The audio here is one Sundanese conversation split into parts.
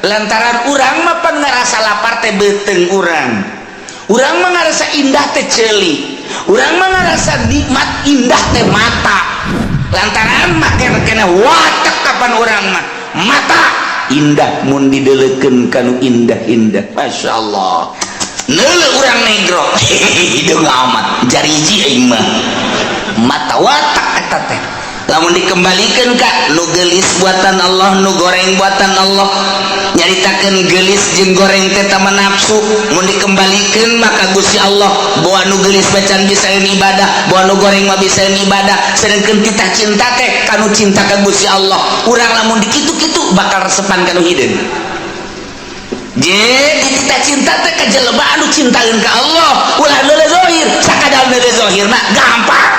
Lantaran urang mah pan ngarasa lapar teh beuteung urang, urang mah ngarasa indah teh ceuli, urang mah ngarasa nikmat indah teh mata. Lantaran mah kena watek kapan urang mah mata indah mun didelekeun kanu indah-indah. Masya Allah, neuleuh urang negro, hideung amat jariji aing mah mata watak eta teh. Lamun dikembalikan ka nu gelis buatan Allah, nu goreng buatan Allah, nyaritakeun gelis jeung goreng teh tama nafsu. Mun dikembalikan maka Gusti Allah, bahwa nu gelis bacan bisa ibadah, bahwa nu goreng mah bisa ibadah, sedangkan titah cinta teh kanu cinta ka Gusti Allah. Urang lamun dikitu-kitu bakal resepan kanu hideung. Jadi titah cinta teh ka jelema anu cintaeun ka Allah, ulah neuleuh zahir. Sakadar neuleuh zahir mah gampang.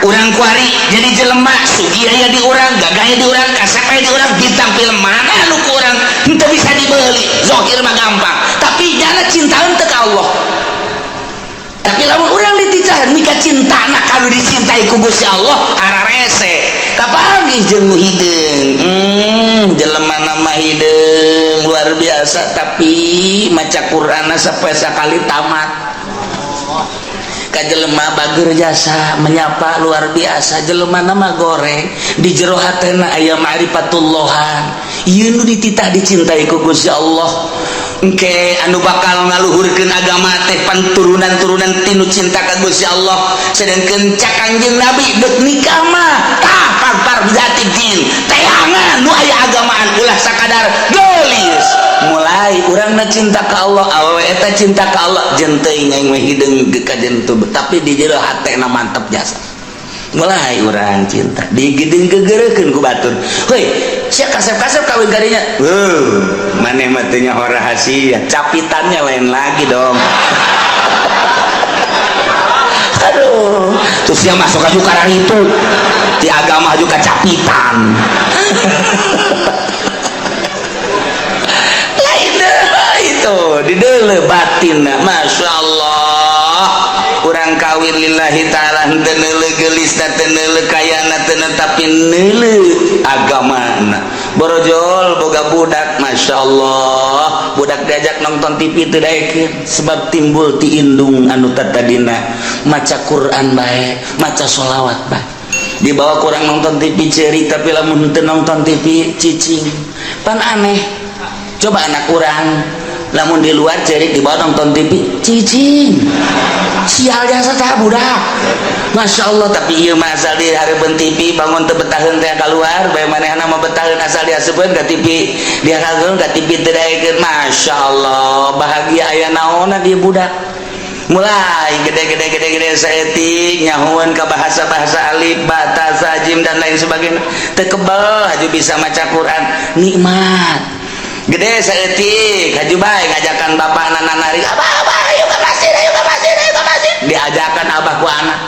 Urang kuari jadi jelema sugih aya di urang, gagah aya di urang, kasep aya di urang, bintang film mana anu ku urang henteu bisa dibeli. Zahir mah gampang, tapi jana cintaeun teu ka Allah. Tapi lamun urang dititah mika cintana kalau dicintai ku Gusti Allah, ararese kapanggih jeung nu hideung. Jelema nama hideung luar biasa, tapi maca Qur'an sampai sakali tamat. Ka jelema bager jasa menyapa luar biasa, jelema nama goreng, di jero hatena aya ma'rifatullahan. Ieu nu dititah dicintai ku Gusti Allah, engke anu bakal ngaluhurkeun agama teh pan turunan-turunan tinu cinta ka Gusti Allah. Sedangkan cak Kanjeng Nabi, dek nikah mah tah fadzfar bidzatid din, teangan nu aya agamaan, ulah sakadar geulis. Mulai urangna cinta ka Allah, awewe eta cinta ka Allah, jeung teuing aing mah hideung kajen tuh, tapi di jero hatena mantep jasa. Mulai urang cinta digiding gegereukeun ku batur, heuy sia kasep-kasep kawin kadinya. Heuh, maneh mah teu nyaho rahasia capitannya lain lagi dong. Aduh, terus dia masuk aja karang itu di agama juga capitan lain deh itu di deuleu batin. Masya Allah, urang kawin lillahi ta'ala, henteu neuleuh geulisna, teu neuleuh kayana, teu tapi neuleuh agamana. Borojol boga budak, Masya Allah, budak diajak nonton TV teu daekeun, sebab timbul ti indung anu tatadina maca Quran bae, maca sholawat bae. Dibawa kurang nonton TV ceri, tapi lamun teu nonton TV cicing. Pan aneh coba, anak kurang lamun di luar cerik, dibawa nonton TV cicing. Sial jasa tah budak. Masya Allah, tapi iya mah asal di hareupeun TV bangun teu betaheun teh keluar bae. Manehna mah betaheun asal diasupkeun ka TV, dia kagum ka TV teu daekeun. Masya Allah, bahagia aya naonna dia. Budak mulai gede-gede gede-gede saeutik nyahueun ka bahasa-bahasa alif ba ta sa jim dan lain sebagainya, teu kebel haju bisa maca Quran. Nikmat gede saeutik haju bae ngajakan bapak nari, "Abah, abah, ayo ke masjid, ayo ke masjid, ayo ke masjid." Diajakan abah ku anak,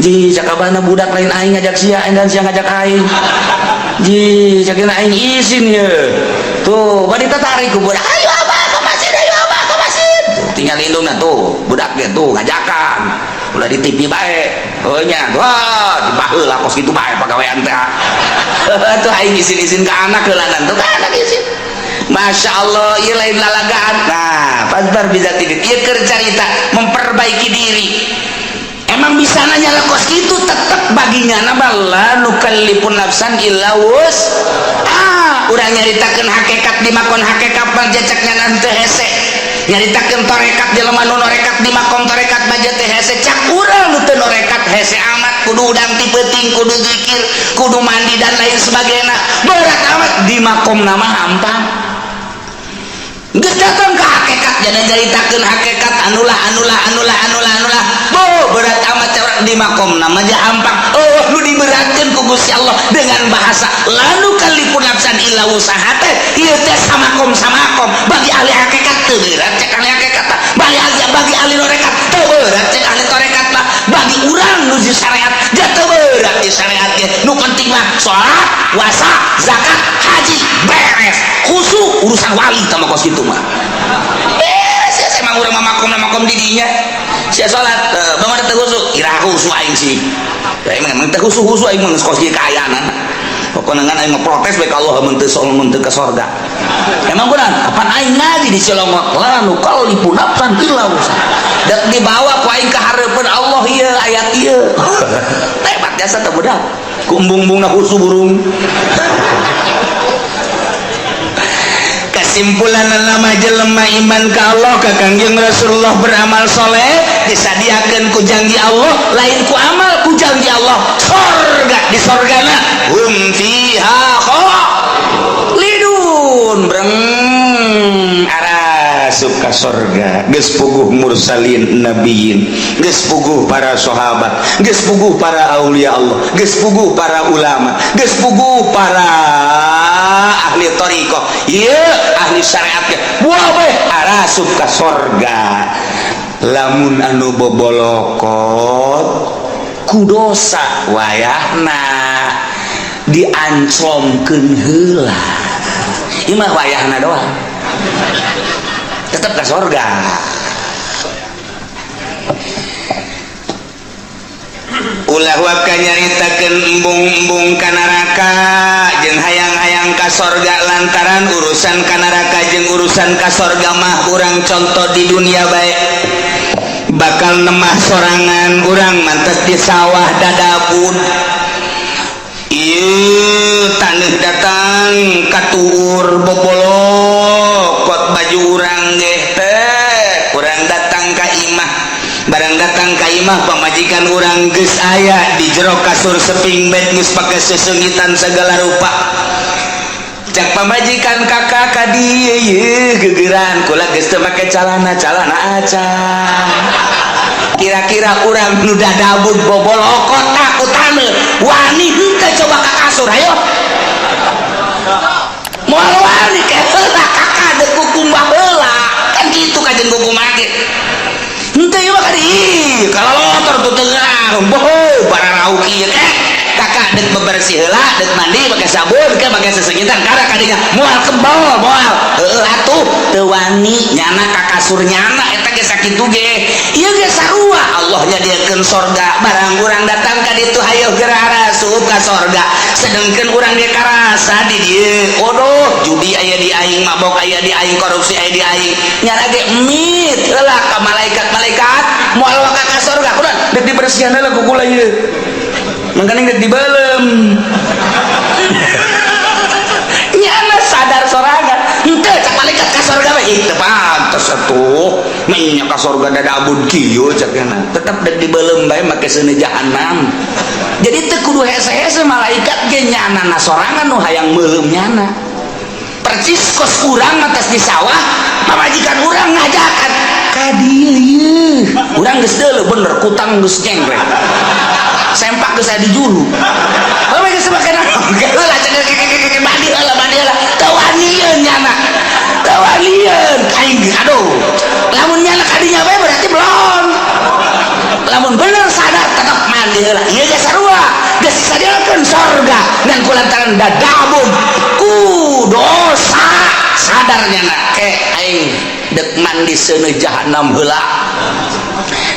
"Ji, cak abahna budak lain aing ngajak sia dan sia ngajak aing. Ji, cak aing isin ye." Tuh bari tarik ku budak, "Ayo abah ke masjid, ayo abah ke masjid." Tinggal indungna tuh, budak ge tuh ngajakan, ulah di TV bae. Oh nya, wah, dibaheula kos kitu bae pagawean teh. Tuh aing isin-isin ke anak heulanan, tuh ka anak isin. Masya Allah, ieu lain lalagaan. Nah, fadzfar bidzatid, ieu keur carita memperbaiki diri. Emang bisa nanya lah kos itu, tetep baginya nama la nukallifun nafsan illa wus ah. Urang nyaritakeun hakikat di makom hakikat mah jacaknya nanti hese. Nyaritakeun torekat di lemah nu norekat di makom torekat baja teh hese. Cak urang nu teu norekat hese amat, kudu udang ti peuting, kudu zikir, kudu mandi dan lain sebagainya, berat amat. Di makom nama hampang. Geus datang ke hakikat, jangan nyaritakeun hakikat anulah anulah anulah anulah anulah. Bo berat amat cara di makom nama aja hampang. Oh, nu diberatkeun ku Gusti Allah dengan bahasa la nukallifun nafsan illa wusaha teh ieu teh samakom samakom. Bagi ahli hakikat teu berat cek ahli hakikat mah. Bagi ahli torekat teu berat cek ahli torekat mah. Bagi urang nu di syariat dia teu berat di syariat ge. Nu penting mah salat, puasa, zakat, haji beres, khusyuk urusan wali tama kos kitu mah beres ya. Emang urang mah makom makom didinya sia salat bangun teu khusyuk, ira khusyuk aing sih. Ya, emang emang teu khusyuk khusyuk aing mah geus kos kieu kaayaan. Pokona ngan aing protes bae ka Allah mun teu mun teu ka sorga. Emang kunaon? Apan aing ngaji di Cilongok, la nukallifu nafsan illa wus'aha. Dek dibawa ku aing ka hareupeun Allah ieu ayat ieu. Hebat jasa teh budak. Ku embung-embungna husu burung. Kesimpulan nama jelema iman ka Allah ka Kangjeng Rasulullah beramal soleh disadiakeun ku janji Allah, lain ku amal, ku janji Allah sorga. Di sorgana hum fiha khalidun, breng arasup ka sorga. Geus puguh mursalin nabiyin, geus puguh para sahabat, geus puguh para aulia Allah, geus puguh para ulama, geus puguh para ahli thariqah, ieu ahli syariat ge buah bae arasup ka sorga. Lamun anu bobolokot ku dosa wayahna dianclomkeun heula, ieu mah wayahna doang tetep ka sorga. Ulah waka nyaritakeun embung-embung ka neraka jeung hayang-hayang ka sorga, lantaran urusan ka neraka jeung urusan ka sorga mah urang contoh di dunia bae bakal nemah sorangan. Urang mantes di sawah dadabun ieu taneuh datang katuur bobolokot baju urang ge teh. Urang datang ka imah, barang datang ka imah pamajikan urang geus aya di jero kasur seping bed geus pake sesengitan segala rupa. Cak pamajikan kakak ka dieu ieu gegeran kula geus teu make calana, calana acan. Kira-kira urang nu dadabud bobolokot ku taneuh wani henteu coba ka kasur? Hayo, moal wani. Ke heula kakak deuk kukumbah heula kan kitu kajen kukumbah ge henteu ieu mah ka dieu kalalotor tuh tengah boho bararauk ieu eh kakak dek bebersih heula, dek mandi pakai sabun ke pakai sesengitan karena kadinya moal kebal moal heueuh atuh teu wani nyana ka kasur nyana eta ge sakitu ge. Ieu ge sarua Allah nyadiakeun sorga, barang urang datang ka ditu hayoh geura arasup ka sorga, sedengkeun urang ge karasa di dieu waduh judi aya di aing, mabok aya di aing, korupsi aya di aing, nyana ge emit heula ka malaikat-malaikat moal ka ka sorga kunaon dek dibersihan heula ku kula ieu mangkaning dek dibelem. Nyana sadar sorangan henteu cak malaikat ka sorga mah ih teu pantes atuh menya ka sorga dadabud kieu cak nyana tetep dek dibelem bae make seuneu jahanam. Jadi teu kudu hese-hese malaikat ge nyana na sorangan nu hayang meuleum nyana percis kos urang atas di sawah pamajikan urang ngajakan ka dieu ieu urang geus deuleu bener kutang geus nyengklek sempak geus aya di juru. Heuh geus make naon? Heula cenah mandi heula, mandi heula. Teu wanieun nyana. Teu wanieun aing aduh. Lamun nyana kadinya bae berarti belum. Lamun bener sadar tetep mandi heula. Ieu ge sarua geus disadiakeun sorga ngan kulantaran dadabun ku dosa sadar nyana ke aing dek mandi seuneu jahanam heula.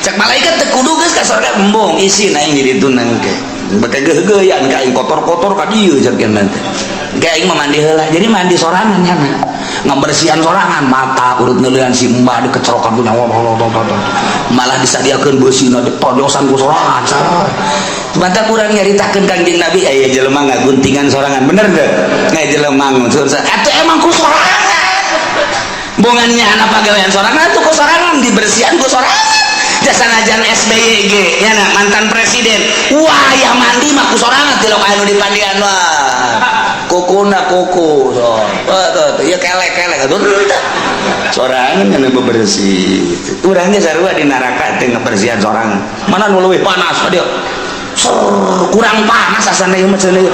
Cak malaikat teu kudu geus ka sorga embung isin aing di ditu nangke. Beke geugeuyan ka aing kotor-kotor ka dieu cak cenah teh. Ge aing mah mandi heula. Jadi mandi sorangan nyana. Ngabersihan sorangan mata urut neulean si mbah dikecerokan ku nyawa malah disadiakeun beusina ditonyosan ku sorangan. Mata kurang nyaritakeun Kangjeng Nabi aya jelema ngaguntingan sorangan bener teu? Aya jelema ngunsur atuh emang ku sorangan. Bongan nyana pagawean sorangan atuh ku sorangan dibersihan ku sorangan. Jasanajan SBY ge nyana mantan presiden wah ya mandi mah ku sorangan tilok anu dipandian wah kukuna kuku so tuh ieu kelek-kelek atuh sorangan nyana bebersih. Urang ge sarua di neraka teh ngabersihan sorangan mana nu leuwih panas dia kurang panas asana ieu mah cenah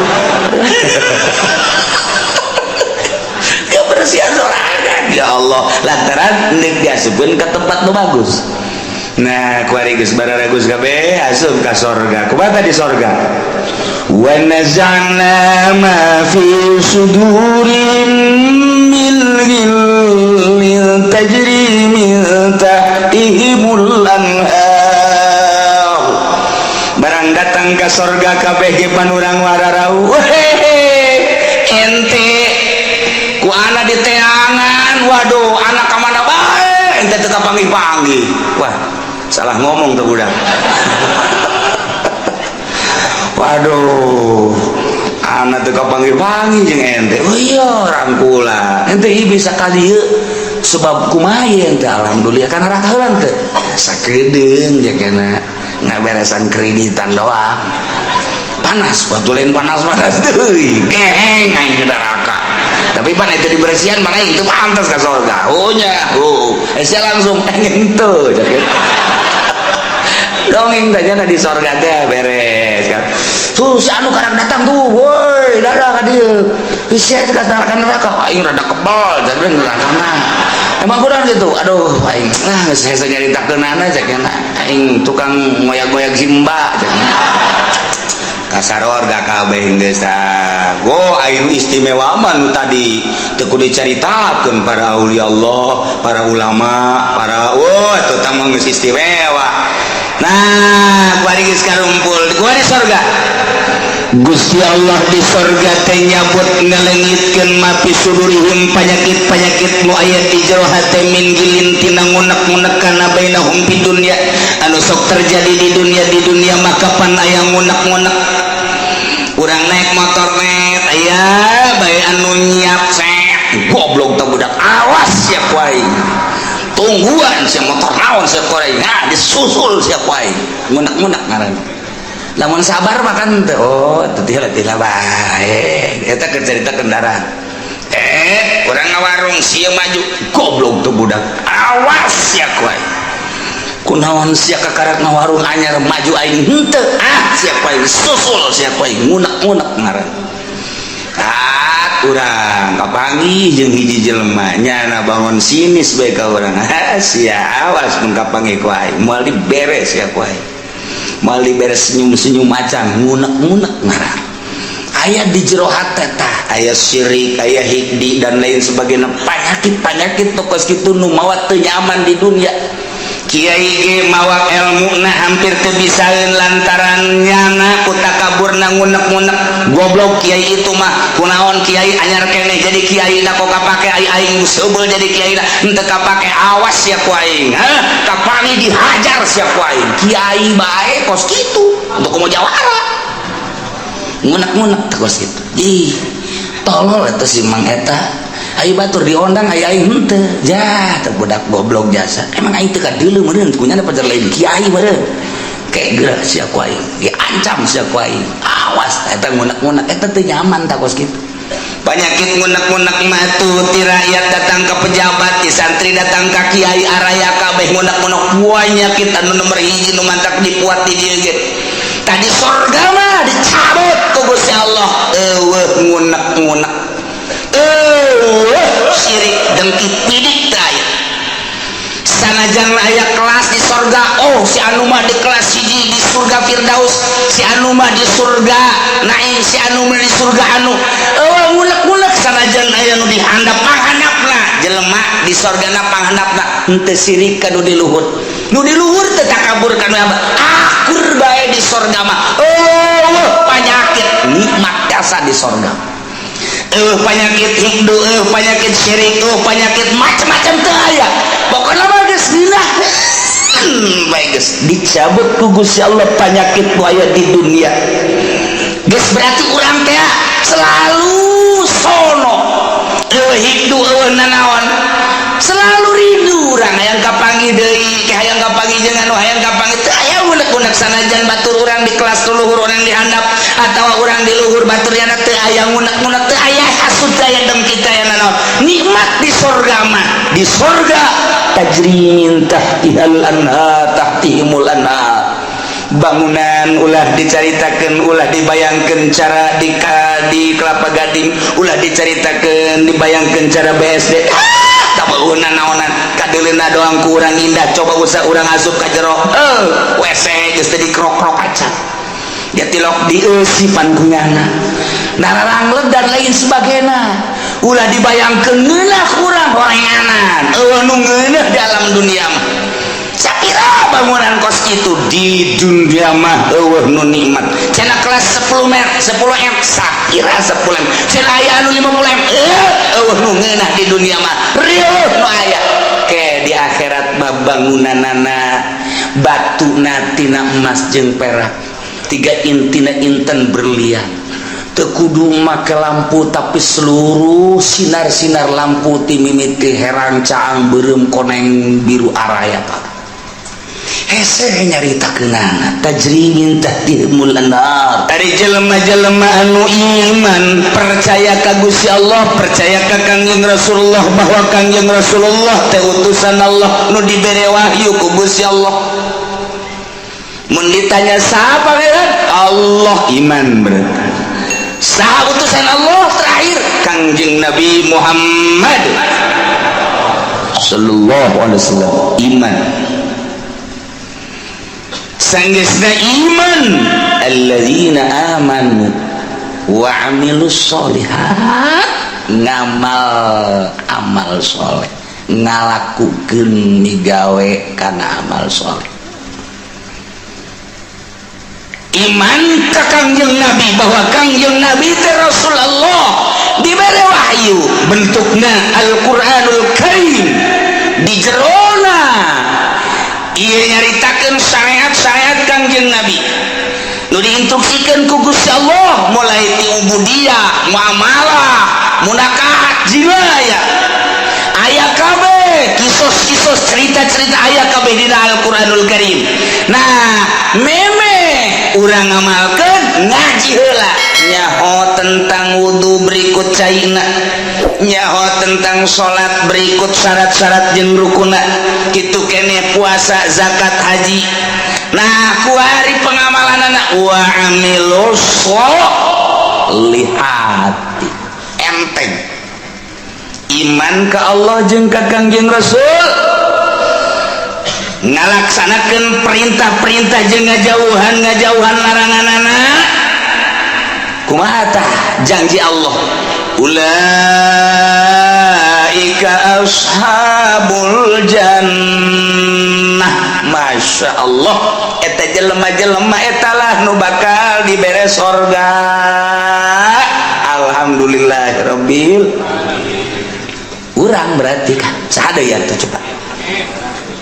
kebersihan sorangan ya Allah lantaran deuk diasupkeun ka tempat nu bagus. Nah, kuari geus bararagus kabeh asup ka sorga. Kumaha di sorga? Wa naza'na ma fi sudurihim min ghillin tajri min tahtihimul anhar. Barang datang ka sorga kabeh ge panurang wararau. Hehe. Ku ana diteangan, waduh, anak ka mana bae ente teu kapanggih-panggih. Wah, salah ngomong tuh budak. Waduh, anak teu kapanggih-panggih jeung ente. Oh iya, rangkula ente ieu bisa ka dieu sebab kumaha ente? Alhamdulillah, kan neraka heula teu sakedeung jeung kana ngaberesan kreditan doang. Panas batu lain, panas panas deui geheng aing di neraka. Tapi pan itu dibersihan, maka itu pantas ke surga. Oh nya, oh eh sia langsung henteu dongeng tanya di surga teh beres kan. Tuh si anu karang datang tuh, woi, dadah ka dieu. Sia teh kata ka neraka, aing rada kebal jadi neraka mah. Emang kurang gitu, aduh, aing nah geus hese nyaritakeunana cek aing tukang ngoyak-ngoyak simba cek. Kasarorga kabeh geus tah. Go aing istimewa mah nu tadi teu kudu dicaritakeun para aulia Allah, para ulama, para wah eta tah mah geus istimewa. Nah, kuari geus karumpul, kuari sorga. Gusti Allah di sorga teh nyabut, ngalengitkeun ma fi sudurihim, penyakit-penyakit nu aya di jero hate, min ghillin tina ngunek-ngunek kana bainahum di dunya, anu sok terjadi di dunia. Di dunia maka pan aya ngunek-ngunek. Urang naik motor net aya bae anu nyiap set, goblok teh budak, awas sia ku aing, tungguan sia motor naon sia ku aing. Nah, disusul sia ku aing, ngunek-ngunek ngaranna. Lamun sabar makan teh, oh teu teh bae eta keur cerita kendaraan. Eh, urang ngawarung sia maju, goblok tuh budak, awas sia ku aing, kunaon sia kakarak ngawarung anyar maju aing henteu, ah sia ku aing, susul sia ku aing, ngunek-ngunek ngaran. Ah, urang kapanggih jeung hiji jelema nyana bangun sinis bae ka urang. Ah sia, awas mun kapanggih ku aing, moal diberes sia ku aing, moal diberes, senyum-senyum macan. Ngunek-ngunek ngaran aya di jero hate tah, aya syirik, aya hiqdi dan lain sebagainya, penyakit-penyakit tokos kitu nu mawa teu nyaman di dunia. Kiai ge mawa ilmu na hampir teu bisaeun lantaran nyana ku takaburna, ngunek-ngunek, goblok kiai itu mah, kunaon kiai anyar keneh jadi kiai na kok kapake, ai aing seubeuh jadi kiai na henteu kapake, awas sia ku aing, hah kapangi dihajar sia ku aing, kiai bae kos kitu untuk komo jawara, ngunek-ngunek kos kitu. Ih, tolol eta si Mang eta. Ayo batur diondang, ayo aing henteu jah teu budak goblok jasa. Emang aing teu kadeuleu meureun kunyana pajar lain kiai meureun kayak geura sia ku aing, diancam sia ku aing, awas. Eta ngunek-ngunek eta teu nyaman tah kos kitu. Penyakit ngunek-ngunek mah tuh ti rakyat datang ke pejabat, ti santri datang ke kiai, araya kabeh ngunek-ngunek. Penyakit anu nomor hiji nu mantak dipuat di dieu ge tadi sorga mah dicabut ku Gusti Allah, eueuh ngunek-ngunek, eueuh syirik dengki pidik teu aya. Sanajan aya kelas di sorga, oh si anu mah di kelas hiji di surga Firdaus, si anu mah di surga Naim, si anu mah di surga anu, eueuh ngunek-ngunek. Sanajan aya nu dihandap panghandapna, jelema di sorgana panghandapna henteu sirik ka nu di luhur, nu di luhur teu takabur ka nu akur bae di sorga mah. Eueuh penyakit, nikmat jasa di sorga. Eueuh penyakit hiqdu, eueuh penyakit syirik, eueuh penyakit macam-macam teu aya. Pokokna mah geus ngeunah bae, geus dicabut ku Gusti Allah penyakit nu aya di dunia. Geus berarti urang teh selalu sono, eueuh hiqdu, eueuh nanaon, selalu rindu urang hayang kapanggih deui, hayang kapanggih jeung anu, hayang kapanggih, teu aya unek-unek. Sanajan batur urang di kelas luhur, urang di handap atawa urang di luhur batur yana, teu aya ngunek-ngunek, teu aya hasud, teu aya dengki, teu aya nanaon, nikmat di sorga mah. Di sorga tajri min tahtihal anhar, tahtihimul anhar. Bangunan ulah dicaritakan, ulah dibayangkan cara di Kelapa Gading, ulah dicaritakan, dibayangkan cara BSD, ah, bangunan naonan kadeleuna doang kurang indah. Coba usah urang asup ka jero, eh WC geus teh dikrok-krok acan dia tilok dieusipan kunyana nararangleg dan lain sebagainya. Ulah dibayangkeun ngeunah kurang horenganan, eueuh nu ngeunah dalam dunia mah. Sapira Bangunan kos itu di dunia mah euweuh nu nikmat. Cenah kelas 10 m, 10 M, sakira 10 M. Cenah aya anu 50 M, euweuh nu ngeunah di dunia mah. Rieuh nu aya. Ke di akhirat mah bangunanana batuna tina emas jeung perak. Tiga intina inten berlian. Teu kudu make lampu, tapi seluruh sinar-sinar lampu ti mimiti herang, caang, beureum, koneng, biru, araya, Pak. Hese nyaritakeunana tajri min tahtihimul anhar. Ari jelema-jelema anu iman, percaya ka Gusti Allah, percaya ka Kangjeng Rasulullah, bahwa Kangjeng Rasulullah teh utusan Allah nu dibere wahyu ku Gusti Allah. Mun ditanya siapa kan Allah, iman berarti. Saha utusan Allah terakhir? Kangjeng Nabi Muhammad sallallahu alaihi wasallam, iman. Sanggeusna iman, alladzina amanu wa amilus solihat, ngamal amal soleh, ngalakukeun migawe kana amal soleh. Iman ka Kangjeng Nabi, bahwa Kangjeng Nabi teh Rasulullah, diberi wahyu bentukna Al-Qur'anul Karim. Di jerona ieu nyaritakeun syariat-syariat Kangjeng Nabi nu diinstruksikeun ku Gusti Allah, mulai ti ubudiyah, muamalah, munakahat, jinayah, aya kabeh kisos-kisos, cerita-cerita aya kabeh dina Al-Qur'anul Karim. Nah, meme urang ngamalkeun, ngaji heula, nyaho tentang wudu berikut caina, nyaho tentang salat berikut syarat-syarat jeung rukuna, kitu kene puasa, zakat, haji. Nah, kuari pengamalanana wa amilus solihati. Enteng iman ke Allah jeung ka Kangjeng Rasul, ngalaksanakeun perintah-perintah jeung ngajauhan laranganana. Kumaha tah janji Allah? Ulaika ashabul jannah. Masya Allah, eta jelema-jelema eta lah nu bakal dibere sorga. Alhamdulillahirabbil. Urang berarti kan saha ya tuh? Coba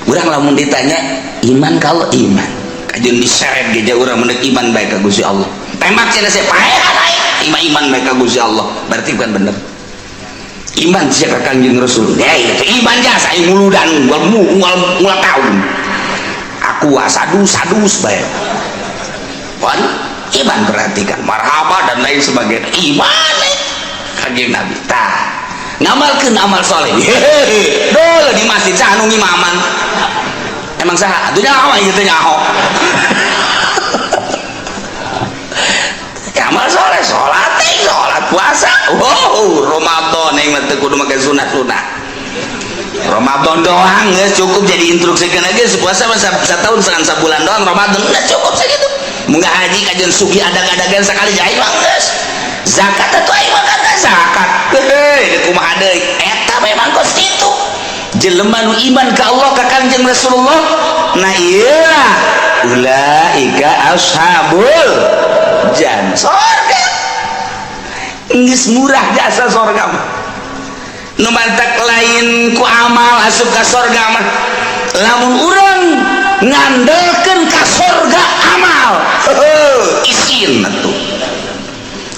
urang lamun ditanya iman, kalau iman kajeun diseret ge urang menek iman baik ka Gusti Allah, tembak cenah saya paehan aing iman, iman baik ka Gusti Allah, berarti bukan bener iman sia ka Kangjeng Rasul. Ya itu iman jasa aing muludan unggal unggal unggal tahun aku sadus sadus bae. Wan iman berarti kan marhaba dan lain sebagainya, iman Kangjeng Nabi. Tah, ngamalkeun amal soleh. Hehehe, dulu di masjid saha nu ngimaman? Emang saha atuh nyaho ieu teh? Nyaho amal soleh, salat, salat, puasa. Wow, Ramadan yang mah teu kudu make sunah-sunah. Ramadan doang geus cukup jadi instruksikeun geus. Puasa mah satahun setengah, sabulan doang, Ramadan udah cukup segitu. Munggah haji kajian sugi adag-adagan sekali aing mah geus. Zakat atuh aing mah kata zakat heuh kumaha deui. Eta memang kos kitu jelema nu iman ka Allah, ka Kangjeng Rasulullah. Nah, ieu ulaika ashabul jan sorga. Geus murah jasa sorga mah. Nu mantak lain ku amal asup ka sorga mah. Lamun urang ngandelkeun ka sorga amal, heuh, isin atuh.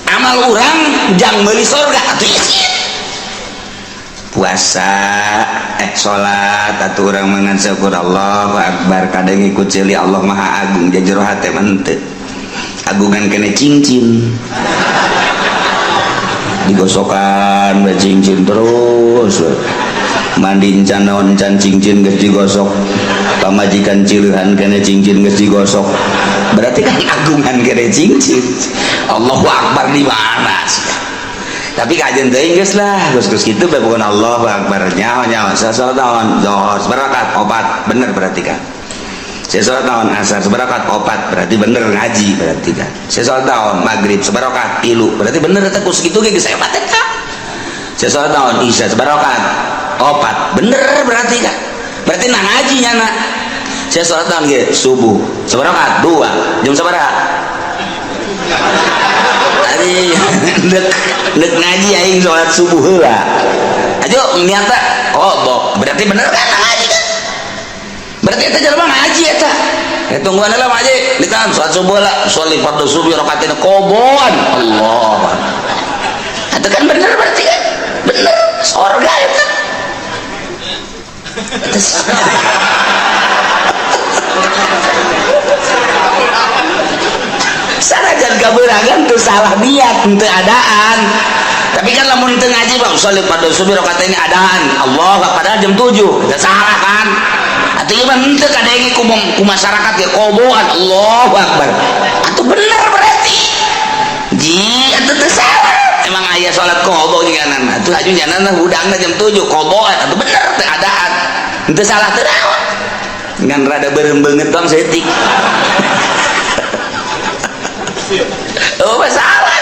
Amal urang jang meuli sorga atuh isin. Puasa, salat atuh urang mangan syukur Allahu akbar, kadang ikut ceuli Allah Maha Agung, jero hate mah henteu. Agungan kene cincin digosokan we, cincin terus we. Mandi encan naon encan, cincin geus digosok. Pamajikan cileuhan kene, cincin geus digosok. Berarti kan agungan kene cincin. Allahu akbar di mana sih? Tapi kajian teuing geus lah, geus geus kitu bae bukan Allahu akbar. Nyaho nyaho salat naon? Zuhur sabarakat? Opat, bener berarti kan. Saya salat naon? Asar sabarakat? Opat, berarti bener ngaji berarti kan. Saya salat naon? Maghrib sabarakat? Tilu, berarti bener eta. Ku segitu ge geus hebat eta. Saya salat naon? Isya sabarakat? Opat, bener berarti kan. Berarti nah ngaji nyana. Saya sholat naon ge? Subuh. Sabaraha rakaat? 2. Jam sabaraha? Tadi ndek ndek ngaji aing sholat subuh heula. Ajo niatna qadha. Berarti bener kan ngaji kan? Berarti eta jelema ngaji eta. Tungguan lah ngaji, ditahan sholat subuh lah, sholat fardhu subuh rakaatin qadhaan. Allah. Itu kan bener berarti kan? Bener, sorga eta. Sanajan kaberangan tuh salah niat teu adaan. Tapi kan lamun teu ngaji bang, sholat fardhu subuh rakaatin adaan. Allah, padahal jam 7. Teu salah kan? Atuh ieu mah henteu kadenge ku masyarakat ge koboan. Allahu akbar. Atuh bener berarti. Ji, atuh teu salah. Emang aya salat qadha nyanan. Atuh aju nyanan hudangna jam 7 qadhaan. Atuh bener teu adaan. Henteu salah teu naon. Ngan rada beureum beungeut doang saeutik. Oh, masalah.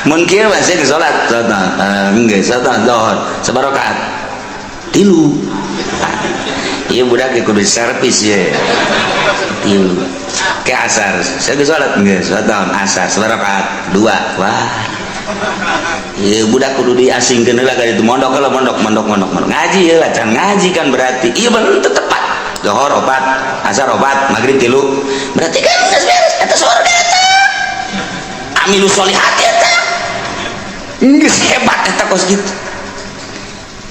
Mun kieu mah sing salat, salat geus salat zuhur sabaraha rakaat? 3. Iya budak kudu servis ye. 3. Ke asar, saya geus salat geus salat asar sabaraha rakaat? 2. Wah. Iya budak kudu diasingkeun heula ka ditu mondok heula mondok mondok mondok mondok. Ngaji heula can ngaji kan berarti. Iya bener teu tepat. Zuhur 4, asar 4, maghrib 3. Berarti kan geus beres eta surga eta. Amilu sholihat eta. Geus hebat eta kos kitu.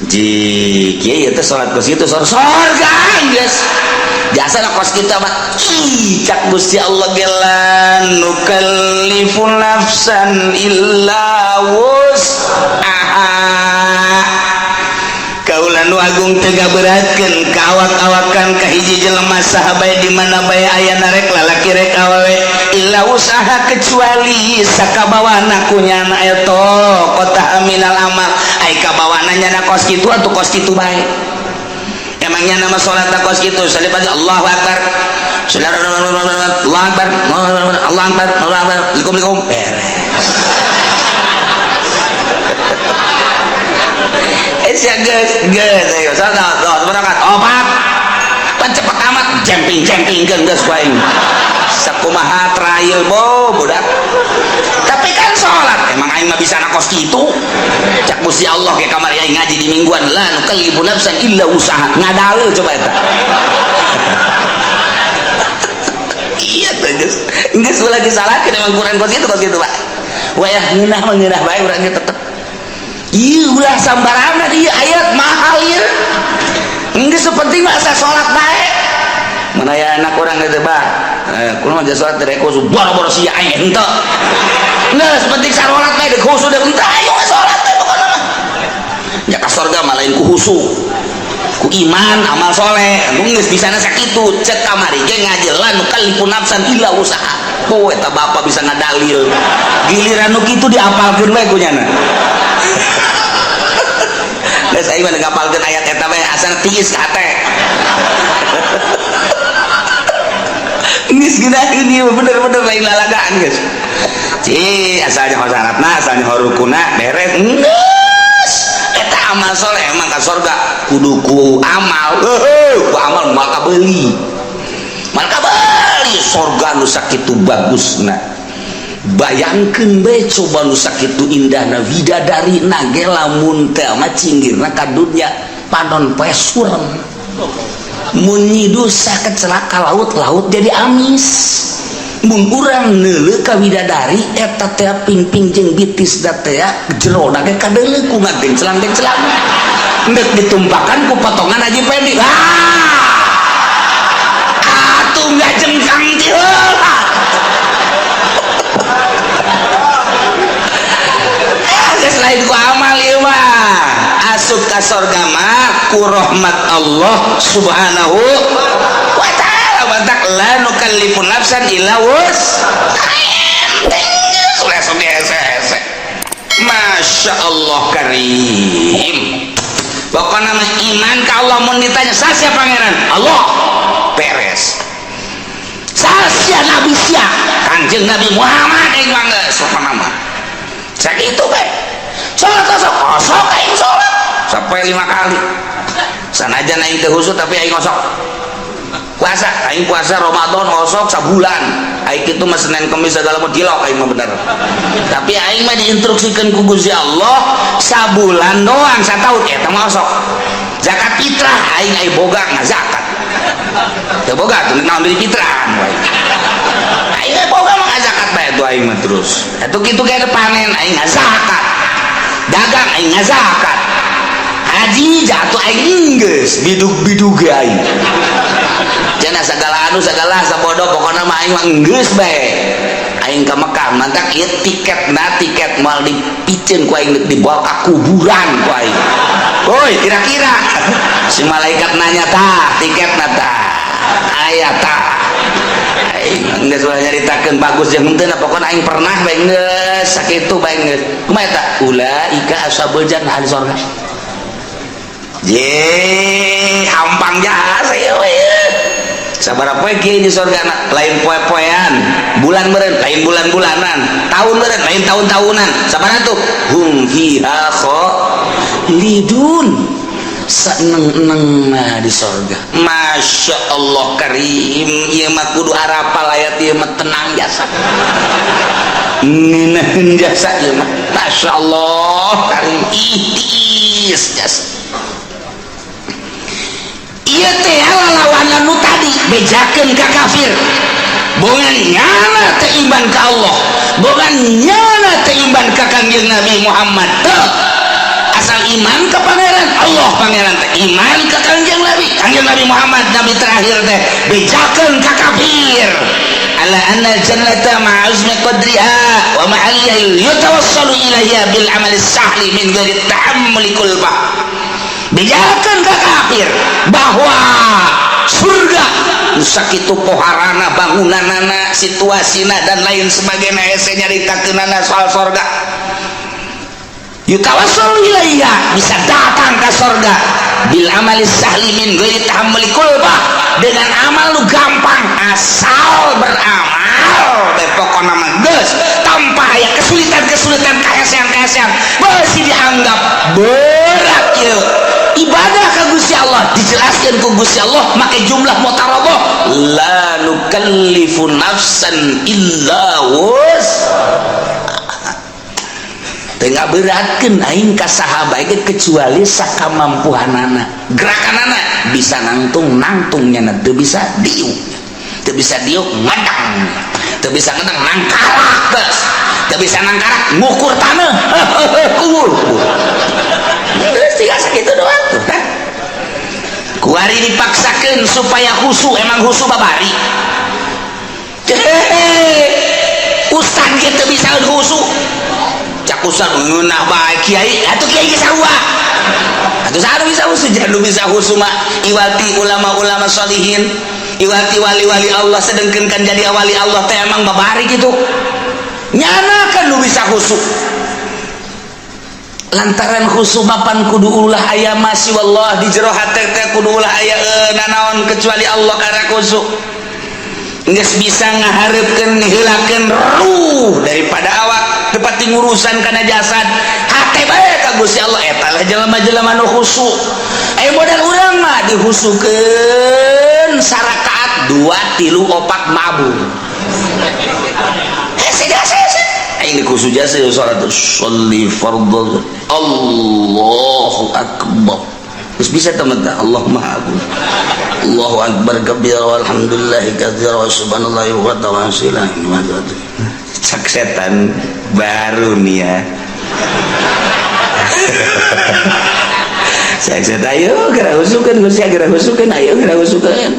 Ji kieu teh salat kos kitu sorga geus. Jasa kos kitu mah ih cak Gusti Allah ge la nukallifu nafsan illa wus'aha. Kaula nu agung teu ngaberatkeun ka awak-awakan ka hiji jelema saha bae di mana bae aya rek lalaki rek awewe illa usaha kecuali sakabawana ku nyana eta kota minal amal ai kabawana nyana kos kitu atuh kos kitu bae. Emangnya nama salat kos kitu salib aja Allahu akbar. Allahu akbar. Allahu akbar. Allahu akbar. Likum beres. Sia geus geus ayo salat tuh berangkat opat. Pan cepet amat jemping-jempingkeun geus ku aing. Sakumaha trail bo budak. Tapi kan salat emang aing mah bisa kos kitu. Cak Gusti Allah ke kamari aing ngaji di mingguan la nukallifu nafsan illa usaha. Ngadalil coba eta. Iya tuh geus. Geus ulah disalahkeun emang Quran kos kitu Pak. Wayah ngeunah mah ngeunah bae urang ge tetep. Iya ulah sambarangan ieu ayat mahal ieu. Geus penting mah asa salat bae. Mana ya anak urang teh bah. Kumaha mah salat teh khusus boro-boro sia aing henteu. Geus penting salat bae deuk khusus deuk henteu ayo salat teh pokona mah. Ya ka sorga mah lain ku khusu. Ku iman amal soleh. Geus bisana sakitu cek kamari ge ngaji la nukallifu nafsan illa usaha. Oh eta bapa bisa ngadalil. Giliran nu kitu diapalkeun bae ku nyana. Geus aing mah ngapalkeun ayat eta bae asal tiis ka hate. Geus geunaheun ieu bener-bener lain lalagaan geus. Ci asalnya syaratna, asalnya rukuna beres. Geus eta amal soleh emang ka sorga kudu ku amal. Heuh, ku amal moal kabeuli. Moal kabeuli sorga nu sakitu bagusna. Bayangkeun bae coba nu sakitu indahna widadari na ge lamun teh mah cinggirna ka dunya panon poe surem. Mun nyidusa kecelaka laut-laut jadi amis. Mun urang neuleuh ka widadari eta teh pingping jeung bitis da teh jerona ge kadeuleuh ku ngagencelang-gencelang. Endek ditumpakan ku potongan Haji Pendi. Ah! Atuh ngajengkang ti heula. Lain ku amal ieu mah asup ka sorga mah ku rahmat Allah subhanahu wa ta'ala. Batak la nukallifu nafsan illa wus'aha. Masya Allah karim. Pokokna mah iman ka Allah mun ditanya sasia pangeran Allah beres. Sasia nabi sia Kanjeng Nabi Muhammad aing mah geus pokona mah. Sakitu bae. Salat osok, osok aing salat sampai 5 kali. Sanajan aing teu khusyuk tapi aing osok. Puasa, aing puasa Ramadan osok sabulan. Aing kitu mah Senin Kemis segala mah dilok aing mah bener. Tapi aing mah diinstruksikeun ku Gusti Allah sabulan doang, sataun eta mah osok. Zakat fitrah aing aya boga ngazakat. Teu boga tuh naon deui fitrahan wae. Aing boga mah ngazakat bae tuh aing mah terus. Atuh kitu ge panen aing ngazakat. Dagang aing ngazakat. Haji jatuh aing geus bidug-bidug ge aing. Cenah segala anu segala sabodo pokona mah aing mah geus bae. Aing ka Mekah mantak ieu tiketna tiket moal dipiceun ku aing dibawa ka kuburan ku aing. Woi, kira-kira si malaikat nanya tah tiketna tah aya tah. Aing geus ulah nyaritakeun bagus jeung henteu pokona aing pernah bae geus sakitu bae geus. Kumaha eta? Ulaika ashabul jannah ahli sorga. Ye, hampang jasa ieu we. Sabaraha poe kieu di sorga na, lain poe-poean, bulan meureun, lain bulan-bulanan, tahun meureun, lain tahun-tahunan. Sabaraha tuh? Hum fiha khalidun. Seneng-eneng nah di sorga. Masya Allah karim, ieu mah kudu arapal ayat ieu mah tenang jasa. Ngeunaheun jasa ieu mah. Masya Allah karim, ihtis jasa. Ieu teh lalawanan nu tadi bejakeun ka kafir. Bongan nyana teh iman ka Allah, bongan nyana teh iman ka Kangjeng Nabi Muhammad. Teu asal iman ka pangeran Allah, pangeran teh iman ka Kangjeng Nabi, Kangjeng Nabi Muhammad nabi terakhir teh bejakeun ka kafir. Ala anna jannata ma'azmi qadriha wa ma'aliyah yatawassalu ilaiha bil amali sahli min ghairi tahammuli kulfah. Bejakeun ka kafir bahwa surga nu sakitu poharana, bangunanana, situasina dan lain sebagainya, hese nyaritakeunana soal sorga. Yutawassalu ilaiha, bisa datang ke sorga bil amali sahli min ghairi tahammuli kulfah, dengan amal lu gampang asal beramal bae pokona mah geus tanpa aya kesulitan-kesulitan, kahesean-kahesean masih dianggap berat ieu ibadah ka Gusti Allah. Dijelaskan ku Gusti Allah make jumlah mutarabah, la nukallifu nafsan illa wus. Teu ngaberatkeun aing ka saha bae kecuali sakamampuhanana. Gerakanana bisa nangtung nangtung, nya teu bisa diuk, teu bisa diuk ngedang, teu bisa ngedang nangkarak, geus teu bisa nangkarak ngukur taneuh, kubur. Geus tinggal sakitu doang tuh kan. Kuari dipaksakeun supaya khusu, emang khusu babari. Ustad ge teu bisa khusu. Cak ustad ngeunah bae kiai, atuh kiai ge sarua. Atuh saha bisa khusu? Jangan bisa khusu mah iwati ulama-ulama sholihin, iwati wali-wali Allah, sedengkeun kan jadi wali Allah teh emang babari kitu. Nyana kan nu bisa khusu. Lantaran khusu mapan kudu ulah aya masih wallah di jero hate teh kudu ulah aya nanaon kecuali Allah karena khusu. Geus bisa ngahareupeun heulakeun ruh daripada awak tepati ngurusan kana jasad, hate bae ka Gusti Allah, eta lah jelema-jelema nu khusu. Modal urang mah dihusukeun sarakaat 2 3 4 mabur. Hese jasa hese. Aing dikhusu jasa salat sholli fardhu Allahu akbar. Terus bisa teman Allah Maha Agung. Allahu akbar kabira walhamdulillahi katsira wa subhanallahi wa ta'ala. Cak setan baru nih ya. Cak setan ayo geura husukeun Gusti, geura husukeun, ayo geura husukeun.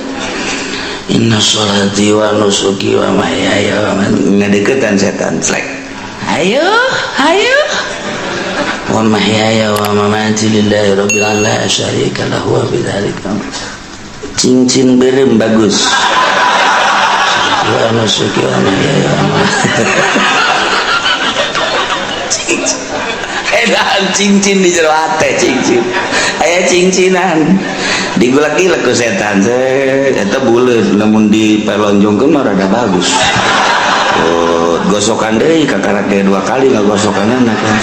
Inna sholati wa nusuki wa mahyaya wa mamati. Ngadeukeutan setan slek. Ayo, ayo. Wa mahyaya wa mamati lillahi rabbil alamin la syarika lahu wa bidzalika. Cincin berem bagus. Wa nusuki wa mahyaya wa mamati. Cincin. Edan cincin di jero hate cincin. Aya cincinan. Digulak-gilek ku setan. Eta buleut lamun dipelonjongkeun mah rada bagus. Oh, gosokan deui kakarak ge 2 kali ngagosokanna kan.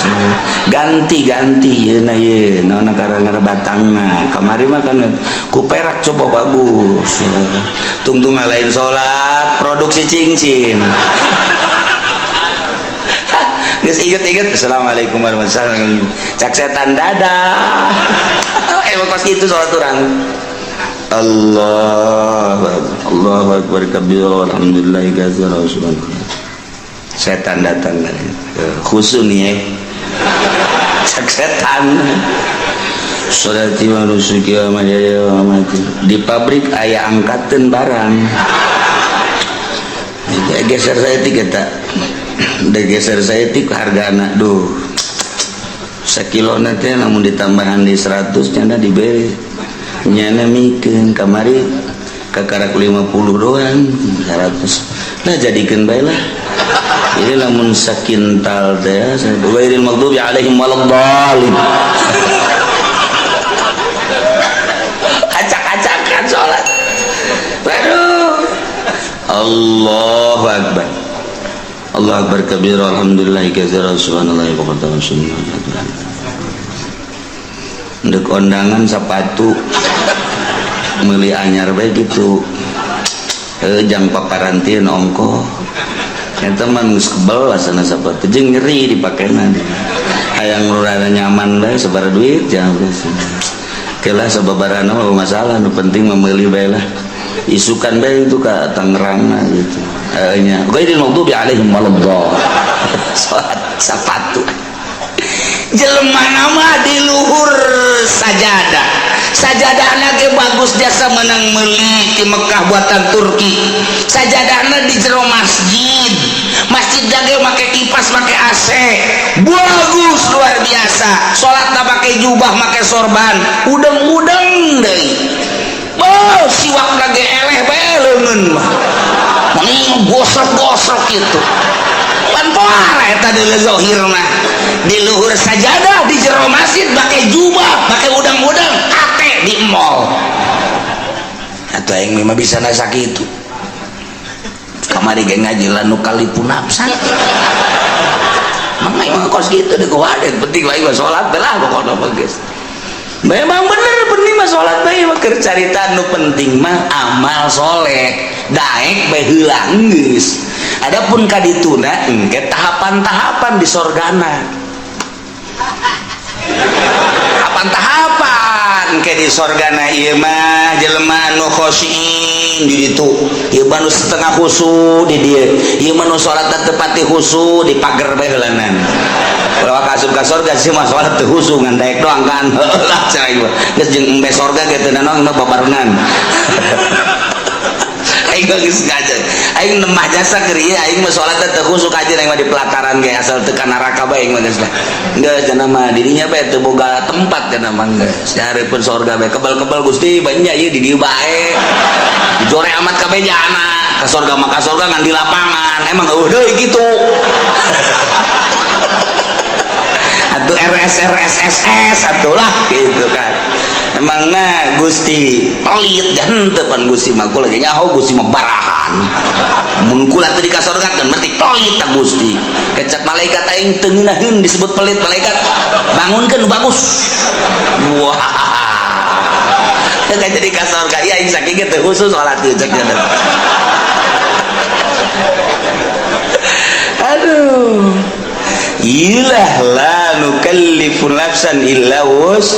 Ganti-ganti yeuna ye naon karang batangna. Kamari mah kan ku perak coba bagus. Tungtung lain salat produksi cincin. Geus inget-inget assalamualaikum warahmatullahi wabarakatuh. Cak setan dadah. Emang kos kitu salat urang. Allah Allahu akbar kabira walhamdulillah katsira subhanallah. Setan datang khusu nih ya. Cak setan. Sholati wa nusuki wa mahyaya wa mamati. Di pabrik aya angkateun barang. Geser saya tiga tak. Geser saya tik hargana duh. Sakilona teh lamun ditambahan di 100 nyana diberi. Nyana mikeun kamari kakarak 50 doang 100. Nah jadikeun bae lah. Ini lamun sakintal teh ghairil maghdubi alaihim waladdallin. Acak-acakan salat. Waduh. Allahu akbar. Allahu akbar kabira alhamdulillah katsira subhanallah wa bihamdihi. Ndek ondangan sepatu meuli anyar bae gitu. Jang paparantin ongko. Eta mah geus kebel asana sepatu jeung nyeri dipakena. Hayang rada nyaman bae sabaraha duit jangan geus. Kelah sababarana mah masalah nu penting mah meuli bae lah. Isukan bae itu ka Tangerang gitu. Nya ghairil maghdubi alaihim waladdallin. Salat sapatu. Jelema nama di luhur sajadah. Sajadahna ge bagus jasa menang meuli di Mekah buatan Turki. Sajadahna di jero masjid. Masjid ge make kipas, make AC. Bagus luar biasa. Salatna make jubah, make sorban. Udeng-udeng deui. Oh, siwak lagi eleh bae leungeun mah. Mending gosok-gosok gitu. Pan poara eta deui zahirna. Di luhur sajadah di jero masjid make jubah, make udang-udang, ate di mall. Atuh aing mah bisa na sakitu. Kamari ge ngaji la nu kalipu nafsa. Mang aing mah kos kitu deui kuwadet, penting lain mah salat teh lah pokona mah geus. Memang bener penting mah salat bae mah keur carita nu penting mah amal soleh. Daek bae heula geus. Adapun kadituna engke tahapan-tahapan di sorgana. Tahapan-tahapan ke di sorgana ieu mah jelema anu khosyin di ditu. Ieu mah nu setengah khusu di dieu. Ieu mah nu salat teu pati khusu di pager bae heulanan. Ulah ka asup ka sorga sih mah salat teu khusu ngan daek doang kan. Lah cenah ieu. Geus jeung embe sorga ge teu nanaon mah babarengan. Aing geus ngaji. Aing nemah jasa keur ieu aing mah salat teu khusu kaji aing mah di pelataran ge asal teu ka neraka bae aing mah geus lah. Geus cenah mah dirinya bae teu boga tempat cenah mah geus. Dihareupeun sorga bae kebal-kebal Gusti banyak ieu di dieu bae. Dijore amat kabeh jana. Ka sorga mah ka sorga ngan di lapangan. Emang eueuh deui kitu. Atuh RS RS SS atuh lah gitu kan. Emangna Gusti pelit dan teu pan Gusti mah kula ge nyaho Gusti mah barahan. Mun kula teu dikasorgakeun berarti pelit ta Gusti. Kecap malaikat aing teu ngeunaheun disebut pelit malaikat. Bangunkeun bagus. Wah. Teu jadi ka sorga ieu aing sakieu ge teu khusus salat ieu cek nya. Aduh. Ilah la nukallifu nafsan illa wus.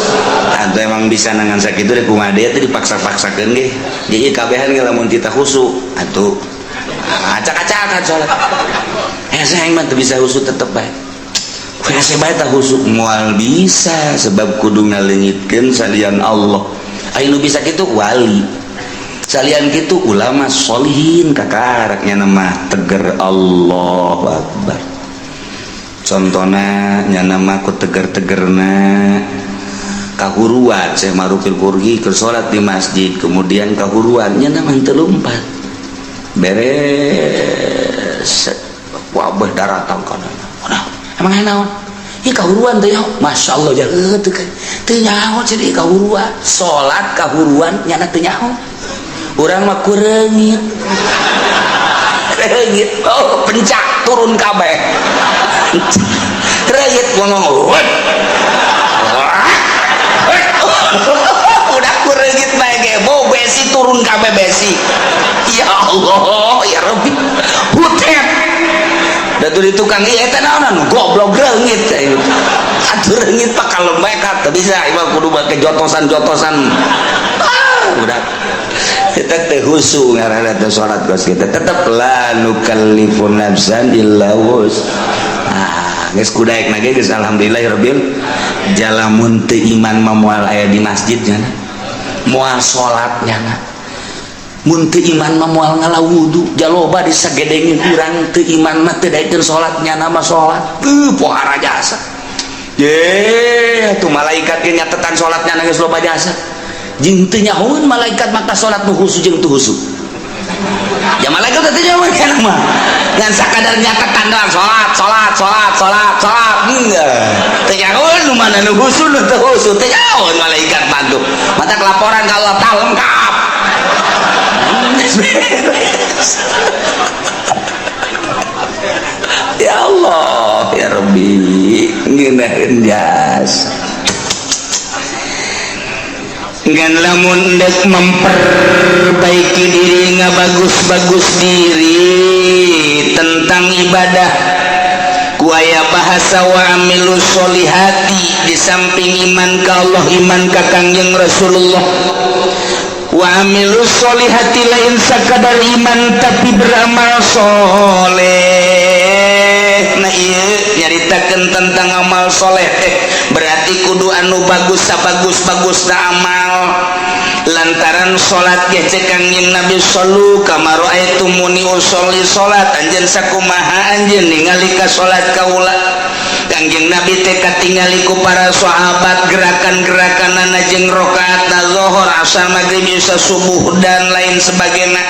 Atau emang bisa nangan sakitu deh kumaha deui teh dipaksa-paksakeun ge. Jadi kabehan ge lamun tita khusu atuh acak-acakan salat. Hese aing mah teu bisa khusu tetep bae. Hese bae tah khusu moal bisa sebab kudu ngaleungitkeun salian Allah. Aya nu bisa kitu wali. Salian kitu ulama sholihin kakaraknya nama teger Allahu Akbar. Contohna nyana mah ku teger-tegerna kahuruan Syekh Marufil Qurhi keur salat di masjid kemudian kahuruan nyana mah teu lumpat beres wabah daratang kana. Nah, emang naon? Ieu kahuruan teh nyaho. Masya Allah ja teu teu nyaho jadi kahuruan. Salat kahuruan nyana teu nyaho. Urang mah kureungit. Reungit, oh, pencak turun kabeh. Reungit ngomong, "Wah." Udah ku reungit bae ge bau besi, turun kabeh besi. Ya Allah, ya Rabbi, hutet da tuh di tukang ieu eta naonan, goblok, reungit. Atuh reungit, Pak, kalau mereka teu bisa ieu kudu make jotosan-jotosan. Ah, udah kita teh husu ngaranna teh salat kos kita tetep la nukallifu nafsan illa wus. Ah, geus kudaek na ge geus, alhamdulillahirabbil. Jalamun teu iman mah moal aya di masjid nya, moal salat nya. Mun teu iman mah moal ngala wudu. Jaloba disagedengin urang teu iman mah teu daekeun salat, nya nama salat pohara jasa. Ye, tuh malaikat ge nyatetan salatnya geus loba jasa. Jeung teu nyahoeun malaikat maka salat nu husu jeung teu husu. Ya malaikat teh nyahoeun kana mah. Ngan sakadar nyatetan doang, salat, salat, salat, salat, salat. Enggak. Teu nyahoeun nu mana nu husu, nu teu husu, teu nyahoeun malaikat bantu. Mata laporan ka Allah tah lengkap. Beres. Ya Allah, ya Rabbi, ngeunaheun jas. Ngan lamun ndek memperbaiki diri, ngabagus-bagus diri tentang ibadah, kuaya bahasa wa amilu solihati. Di samping iman ka Allah, iman ka Kangjeng Rasulullah, wa amilu solihati, lain sakadar iman tapi beramal soleh. Nah, iya, nyaritakan tentang amal soleh teh berarti kudu anu bagus, sabagus-bagus na amal, lantaran salat ge cek Kangjeng Nabi, shallu kama raaitumuni usolli. Salat anjeun sakumaha anjeun ningali ka salat kaula. Kangjeng Nabi teh katingali ku para sahabat gerakan-gerakanana jeung rakaatna zuhur, asar, maghrib, isya, subuh, dan lain sebagainya.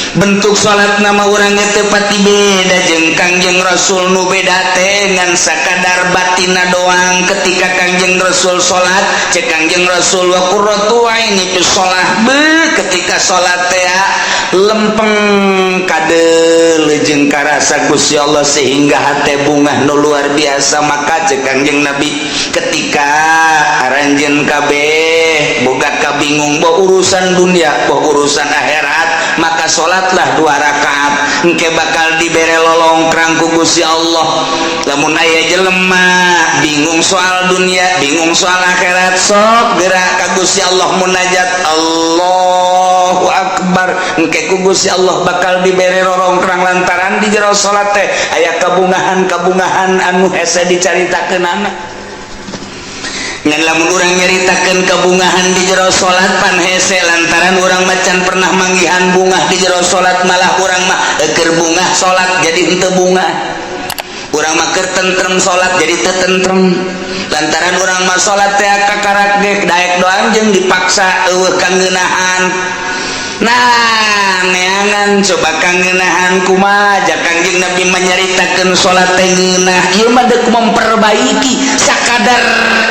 Bentuk salat nama urang teh pati beda jeung Kangjeng Rasul. Nu beda teh ngan sakadar batina doang. Ketika Kangjeng Rasul salat, cek Kangjeng Rasul, wa qurratu aini fi shalah. Be, ketika salat teh lempeng kadeuleu jeung karasa Gusti Allah sehingga hate bungah nu luar biasa. Maka cek Kangjeng Nabi, ketika aranjeun kabeh boga kabingung, boh urusan dunia, boh urusan akhirat, maka salatlah dua rakaat, engke bakal dibere lolongkrang ku Gusti Allah. Lamun aya jelema bingung soal dunia, bingung soal akhirat, sok gerak ka Gusti Allah, munajat, Allahu Akbar, engke ku Gusti Allah bakal dibere lolongkrang, lantaran di jero salat teh aya kabungahan-kabungahan anu hese dicaritakeunana. Ngan lamun urang nyaritakeun kabungahan di jero salat pan hese, lantaran urang macan pernah manggihan bungah di jero salat. Malah urang mah keur bungah salat jadi henteu bungah, urang mah keur tentrem salat jadi teu tentrem, lantaran urang mah salat teh kakarak ge daek doang jeung dipaksa, eueuh kangeunahan. Nah, neangan coba kangeunahan kumaha. Ja Kangjeng Nabi menyaritakeun salat teh ngeunah. Ieu mah deuk memperbaiki sakadar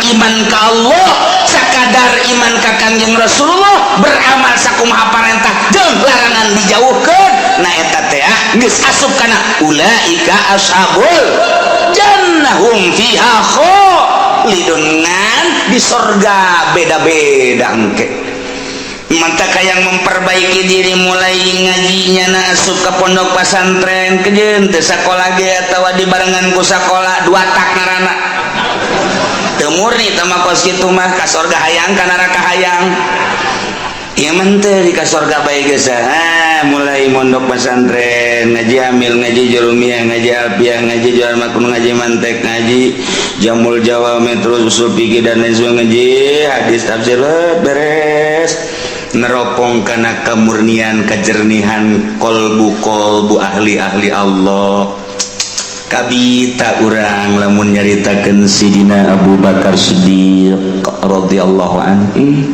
iman ka Allah, sakadar iman ka Kangjeng Rasulullah, beramal sakumaha parentah jeung larangan dijauhkeun. Nah, eta teh geus asup kana ulaika ashabul jannah hum fiha khalidun. Ngan di sorga beda-beda engke. Mantap yang memperbaiki diri, mulai ngajinya na asup ke pondok pesantren, kejeun teu sakola ge atawa dibarengan ku sakola, dua tak ngaranna teu murni teh mah. Kos kitu mah ka sorga hayang, ka neraka hayang. Ieu mah teu di ka sorga bae geus. Ah, mulai mondok pesantren, ngaji amil, ngaji jurumiyah, ngaji alfiah, ngaji jual makun, ngaji mantek, ngaji jamul jawami, terus usul fikih dan lain sebagainya, ngaji hadis, tafsir, beres, neropong kana kemurnian, kejernihan kolbu kolbu ahli-ahli Allah. Kabita urang lamun nyaritakeun Sidina Abu Bakar Siddiq radhiyallahu anhu.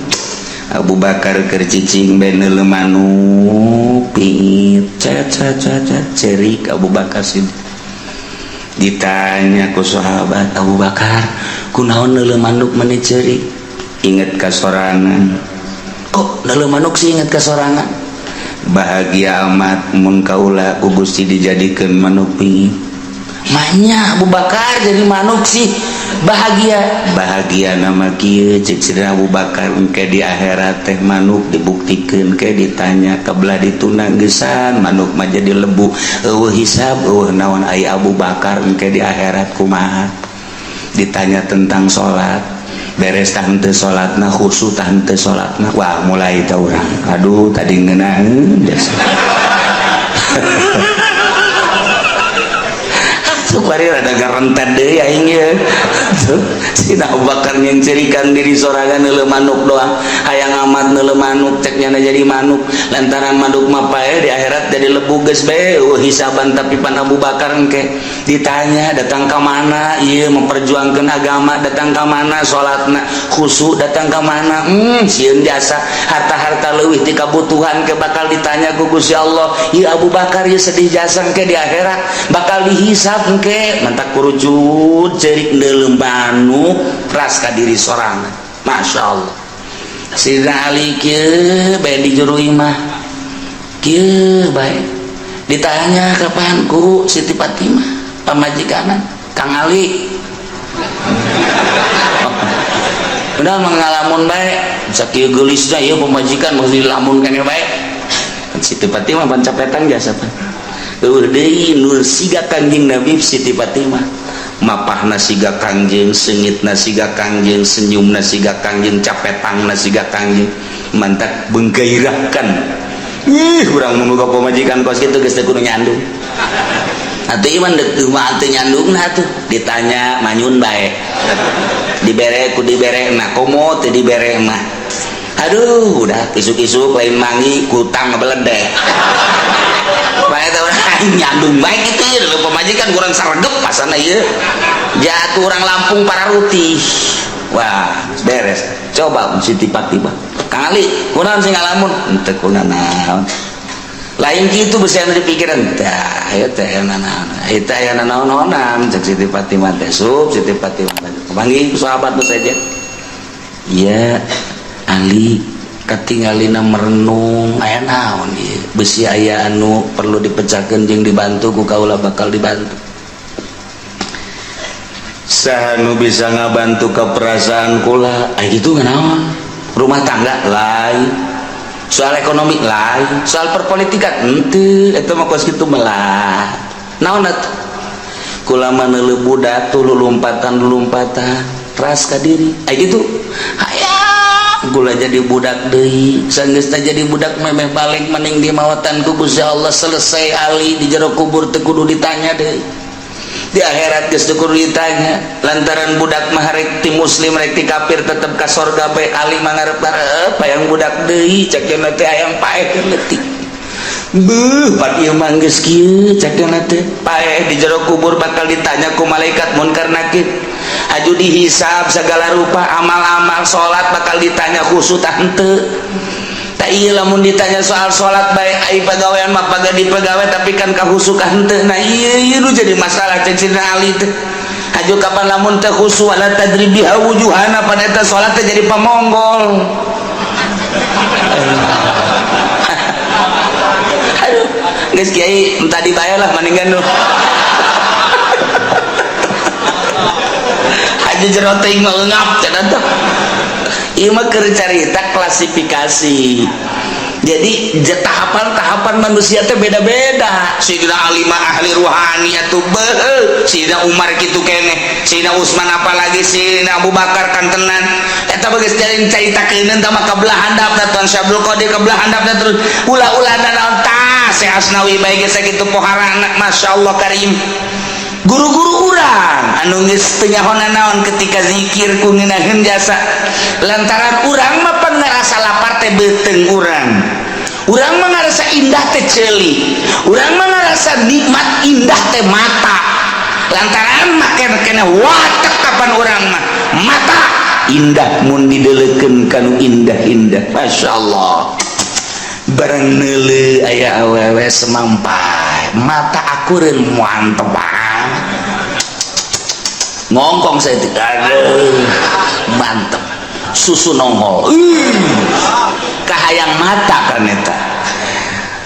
Abu Bakar keur cicing bae neuleu manuk pit cet cet cet cet, cerik Abu Bakar Siddiq. Ditanya ku sahabat, "Abu Bakar, kunaon neuleu manuk meni cerik?" "Inget ka sorangan." "Kok neuleu manuk sih inget ka sorangan?" Bahagia amat mun kaula ku Gusti dijadikeun manuk pingit. Manya Abu Bakar jadi manuk sih bahagia. Bahagia nama kieu cek Sidina Abu Bakar, engke di akhirat teh manuk dibuktikeun ke ditanya kebelah dituna geusan manuk mah jadi lebu, eueuh hisab eueuh naon. Ai Abu Bakar engke di akhirat kumaha? Ditanya tentang salat, beres tah henteu salatna, khusyuk tah henteu salatna. Wah, mulai tah urang, aduh, tadi ngeunaheun jasa. Kuari rada garentet deui aing ye. Sidina Abu Bakar nyengcerikan diri sorangan neuleuh manuk doang. Hayang amat neuleuh manuk, cek nyana jadi manuk. Lantaran manuk mah paeh, di akhirat jadi lebu geus bae eueuh hisaban. Tapi pan Abu Bakar engke ditanya datang ka mana ieu memperjuangkeun agama, datang ka mana salatna khusyuk, datang ka mana, sieun jasa harta-harta leuwih ti kabutuhan ke bakal ditanya ku Gusti Allah. Ieu Abu Bakar ieu sedih jasa, engke di akhirat bakal dihisab engke. Mantak kurucut cerik neuleuh manuk ras ka diri sorangan. Masya Allah. Sidina Ali kieu bae di jero imah kieu bae, ditanya kapan ku Siti Fatimah pamajikanan, "Kang Ali udah mengalamun bae sakieu geulisna ieu pamajikan, mesti dilamun keneh bae." Siti Fatimah pan capetan jasa pan eueuh deui nu siga Kangjeng Nabi. Siti Fatimah mapahna siga Kangjeng, seungitna siga Kangjeng, senyumna siga Kangjeng, capetangna siga Kangjeng. Mantak menggairahkan. Ih, urang mun boga pamajikan kos kitu geus teu kudu nyandung atuh. Iman deuk teu mah teu nyandungna atuh. Ditanya manyun bae, dibere ku dibere na, komo teu dibere mah aduh, udah isuk-isuk lain mangi kutang ngebeledek bae teh. Urang nyandung bae kitu lho, pamajikan kurang sregep pasana ieu jatuh orang Lampung para rutih. Wah, beres. Coba Siti Fatimah, "Kang Ali kunaon sing ngalamun?" "Henteu kunaon." Lain kitu besi anu dipikiran tah ieu teh aya nanaon ieu teh, aya nanaon-naonan cek Siti Fatimah teh. Sup Siti Fatimah panggil sahabat nu saja. "Iya Ali, katingalina merenung, aya naon ieu? Besi aya anu perlu dipecahkeun jeung dibantu ku kaula, bakal dibantu. Saha nu bisa ngabantu ke perasaan kula?" Ay gitu naon, rumah tangga lain, soal ekonomi lain, soal perpolitikan henteu, eta mah kos kitu melah. Naon atuh? "Kula mah neuleuh budak tuh lulumpatan lulumpatan ras ka diri. Ay gitu hayang kula jadi budak deui. Sanggeus jadi budak memeh balik mending dimawatan ku Gusti Allah. Selesai Ali di jero kubur, teu kudu ditanya deui di akhirat, geus teu kudu ditanya. Lantaran budak mah rek ti muslim rek ti kafir tetep ka sorga bae. Ali mah ngarep-ngarep hayang budak deui, cek teh hayang paeh leutik. Beuh, pan ieu mah geus kieu," cek teh. Paeh di jero kubur bakal ditanya ku malaikat munkar nakir, haju dihisab segala rupa amal-amal, salat bakal ditanya khusyuk tah henteu. Tak iya lamun ditanya soal salat bae, ai pagawean mah paga di pegawai, tapi kan kahusu ka henteu. Nah, iya iya nu jadi masalah cek Sidina Ali teh. Haju kapan lamun teh khusyuk, wala tadrib biha wujuhana, pan eta salat teh jadi pamonggol. Aduh, geus kiai, entah dibayar lah mendingan nu haji jero teuing mah eungap cenah teh. Ieu mah keur carita klasifikasi. Jadi tahapan-tahapan manusia teh beda-beda. Sayyidina Ali mah ahli ruhani atuh beuh, Sayyidina Umar kitu keneh, Sayyidina Utsman apalagi, Sayyidina Abu Bakar kan tenan. Eta geus jalin caritakeun tah mah kabelah handapna Tuan Syekh Abdul Qadir, kabelah handapna terus ulah-ulah naon tah Syekh Asnawi bae geus sakitu poharana. Masyaallah karim. Guru-guru urang anu geus teu nyaho naon ketika zikir ku ngeunaheun jasa. Lantaran urang mah pan ngarasa lapar teh beuteung urang, urang mah ngarasa indah teh ceuli, urang mah ngarasa nikmat indah teh mata. Lantaran make kena watek kapan urang mah mata indah mun didelekeun kanu indah-indah. Masya Allah, bareng neuleuh aya awewe semampai, mata akureun, mantep banget, ngongkong saya, aduh mantep, susu nongol, kahayang mata kan eta.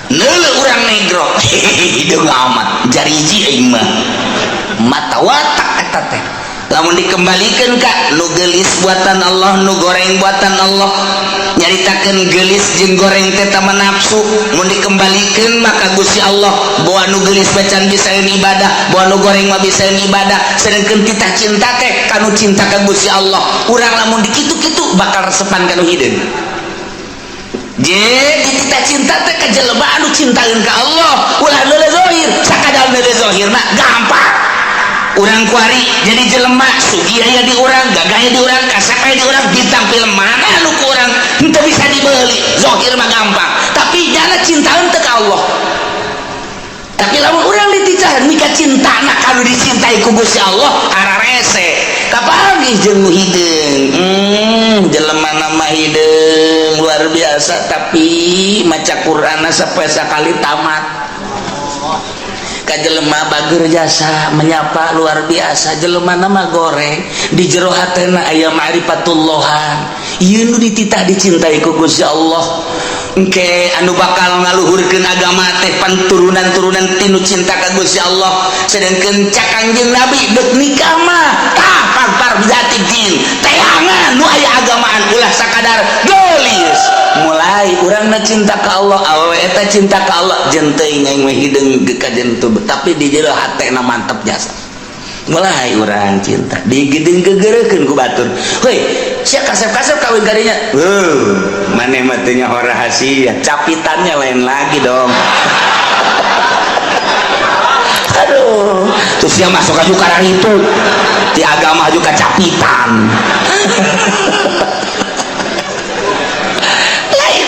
Neuleuh urang negro hideung amat jariji aing mah mata watak eta teh. Lamun dikembalikan ka nu geulis buatan Allah, nu goreng buatan Allah, nyaritakeun geulis jeung goreng teh tama nafsu. Mun dikembalikan maka Gusti Allah bawa nu geulis bacan bisa ibadah, bawa nu goreng mah bisa ibadah, sedangkan titah cinta teh kanu cinta ka Gusti Allah. Urang lamun dikitu-kitu bakal resepan kanu hideung. Jadi titah cinta teh ka jelema anu cintaeun ka Allah, ulah neuleuh zahir, sakadar neuleuh zahir mah gampang. Urang kuari jadi jelema sugih aya di urang, gagah aya di urang, kasep aya di urang, bintang film mana anu ku urang henteu bisa dibeli, zahir mah gampang. Tapi jana cintaeun teu ka Allah. Tapi lamun urang dititah mika cintana kalau dicintai ku Gusti Allah ararese. Kapanggih jeung nu hideung. Jelema nama hideung luar biasa tapi maca Qur'an sampai sakali tamat. Ka jelema bager jasa menyapa luar biasa, jelema nama goreng di jero hatena aya ma'rifatullahan. Ieu nu dititah dicintai ku Gusti Allah. Engke anu bakal ngaluhurkeun agama teh pan turunan-turunan tinu cinta ka Gusti Allah. Sedangkeun cak Kangjeng Nabi deuk nikah mah tah pagpar bizati din. Teangan nu aya agamaan ulah sakadar geulis. Mulai urangna cinta ka Allah, awewe eta cinta ka Allah, jeung teuing aing mah hideung kajen teu, tapi di jero hatena mantep jasa. Mulai urang cinta digedeng gegereukeun ku batur. Heuy, sia kasep-kasep kawin kadinya. Heuh, maneh mah teu nyaho rahasia, capitannya lain lagi dong. Aduh, terus dia masuk aja karang itu di agama juga capitan. Lain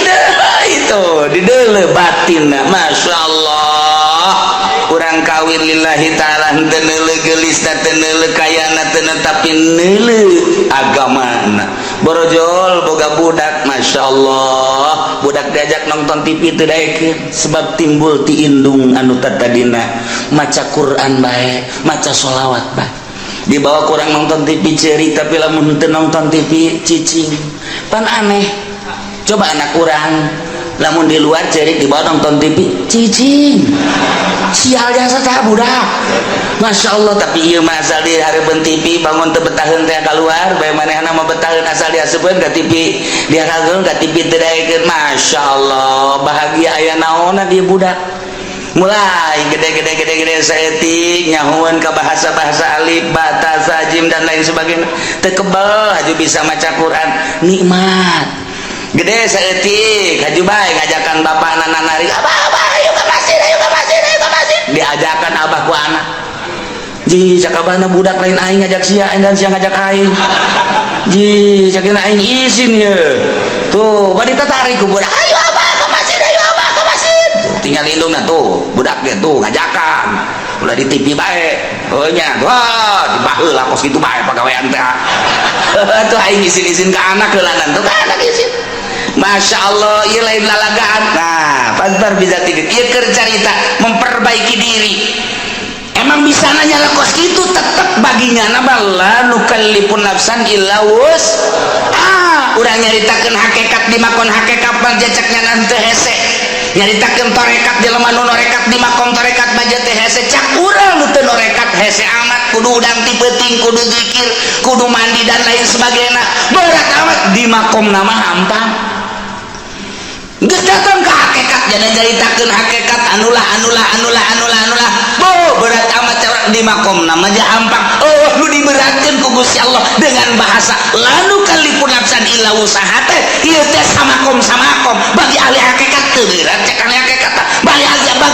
itu di deuleu batinna, Masya Allah. Urang kawin lillahi ta'ala henteu neuleuh geulisna, teu neuleuh kayana, teu tapi neuleuh agamana. Borojol boga budak, Masya Allah, budak diajak nonton TV teu daekeun sebab timbul ti indung anu tatadina maca Quran bae, maca sholawat bae. Dibawa kurang nonton TV ceurik, tapi lamun henteu nonton TV cicing. Pan aneh. Coba anak urang lamun di luar ceurik dibawa nonton TV cicing. Sial jasa tah budak. Masya Allah, tapi ieu mah asal di hareupeun TV bangun teu betaheun teh keluar, bae manehna mah betaheun asal diaseupeun ka TV, dihareupeun ka TV teu daekeun. Masya Allah, bahagia aya naonna dia budak. Mulai gede-gede gede-gede saeutik nyahueun ka bahasa-bahasa alif, ba, ta, sa, jim dan lain sebagainya. Teu kebel haju bisa maca Quran, nikmat. Gede saeutik haju bae ngajakan bapakna nari, "Abah, abah, ayo ke masjid, ayo ke masjid, ayo ke masjid." Diajakan abah ku anak. Ji, cak abahna budak lain aing ngajak sia, aing dan sia ngajak aing. Ji, cak aing isin ye. Tuh, bari tatarik ku budak, "Ayo abah ke masjid, ayo abah ke masjid." Tinggal indungna tuh, budak ge tuh ngajakan. Ulah di TV bae. Oh nya, wah, dibaheula kos kitu bae pagawean teh. Tuh aing isin-isin ka anak heulanan tuh ka anak isin. Masya Allah, ieu lain lalagaan. Nah, pasbar bisa tidur. Ieu keur carita memperbaiki diri. Emang bisa nanya lah kos itu tetep baginya nama la nukallifun nafsan illa wus. Ah, urang nyaritakeun hakikat di makon hakikat mah jacaknya nanti hese. Nyaritakeun tarekat di lemah nu norekat di makom tarekat mah teh hese. Cak urang nu teu norekat hese amat kudu udang ti peuting, kudu zikir, kudu mandi dan lain sebagainya. Berat amat di makom nama hampang. Geus datang ke hakikat jadi nyaritakeun hakikat anulah anulah anulah anulah anulah. Bo berat amat cara di makom nama aja hampang. Oh lu diberatkeun ku Gusti Allah dengan bahasa la nukallifun nafsan illa wusaha teh ieu teh samakom samakom bagi ahli hakikat teu berat cek ahli hakikat mah. Bagi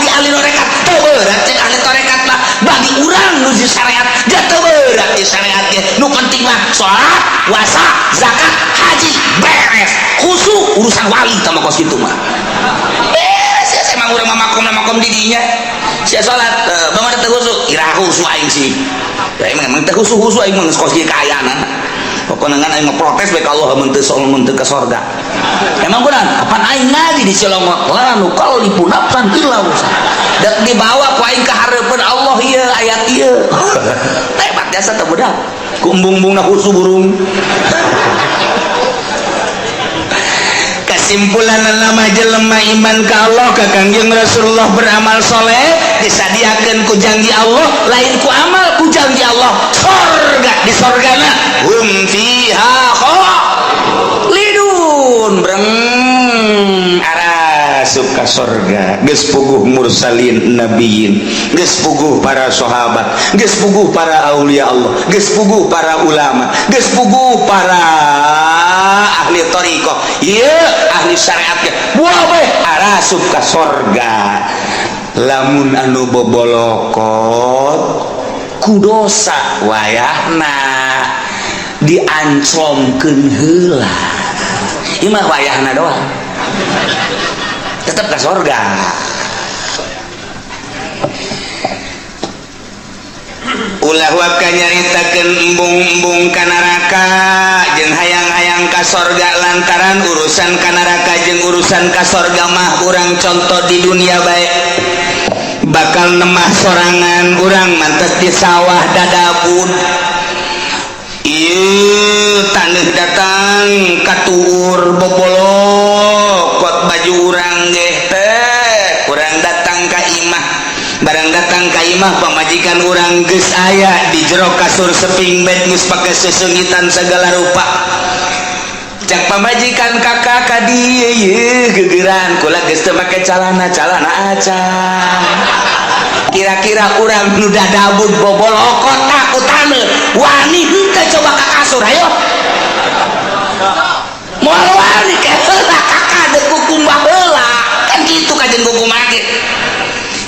ahli tarekat teu berat cek ahli tarekat mah. Bagi urang nu di syariat ja teu berat di syariat ge. Nu penting mah salat, puasa, zakat, haji beres. Khusyuk urusan wali tah mah kos kitu mah. Beres ya emang urang mah makom makom di dinya. Sia salat bagaimana teu khusyuk? Iraha khusyuk aing sih. Ya emang teu khusyuk khusyuk aing mah geus kos kieu kaayaan. Pokona ngan aing mah protes bae ka Allah mun teu mun teu ka sorga. Emang kunaon? Apan aing ngaji di Cilongok la nukallifu nafsan illa wusaha. Dek dibawa ku aing ka hareupeun Allah ieu ayat ieu. Hebat jasa teh budak. Ku embung-embungna khusyuk burung. Kesimpulan nama jelema iman ka Allah, ka Kangjeng Rasulullah, beramal soleh, disadiakeun ku janji Allah, lain ku amal, ku janji Allah sorga. Di sorgana hum fiha khalidun. Breng arasup ka sorga geus puguh mursalin, nabiyin, geus puguh para sahabat, geus puguh para aulia Allah, geus puguh para ulama, geus puguh para ahli thariqah, ieu ahli syariat ge buah bae arasup ka sorga. Lamun anu bobolokot ku dosa, wayahna dianclomkeun heula. Ieu mah wayahna doang, tetep ka sorga. Ulah waka nyaritakeun embung-embung ka neraka jeung hayang-hayang ka sorga, lantaran urusan ka neraka jeung urusan ka sorga mah urang contoh di dunia bae. Bakal nemah sorangan urang mantes di sawah dadabun. Ieu taneuh datang katuur, bobolokot baju urang ge teh. Urang datang ka imah, barang datang ka imah, pamajikan urang geus aya di jero kasur seping bed, geus pake seseungitan segala rupa. Cak pamajikan, "Kakak, ka dieu ye gegeran kula geus teu make calana, calana acan." Kira-kira urang nu dadabud bobolokot ku taneuh wani henteu coba ka kasur? Ayo, moal wani. Ke heula, Kakak, deuk kukumbah heula. Kan kitu kajen kukumbah ge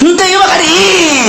henteu ieu mah kadi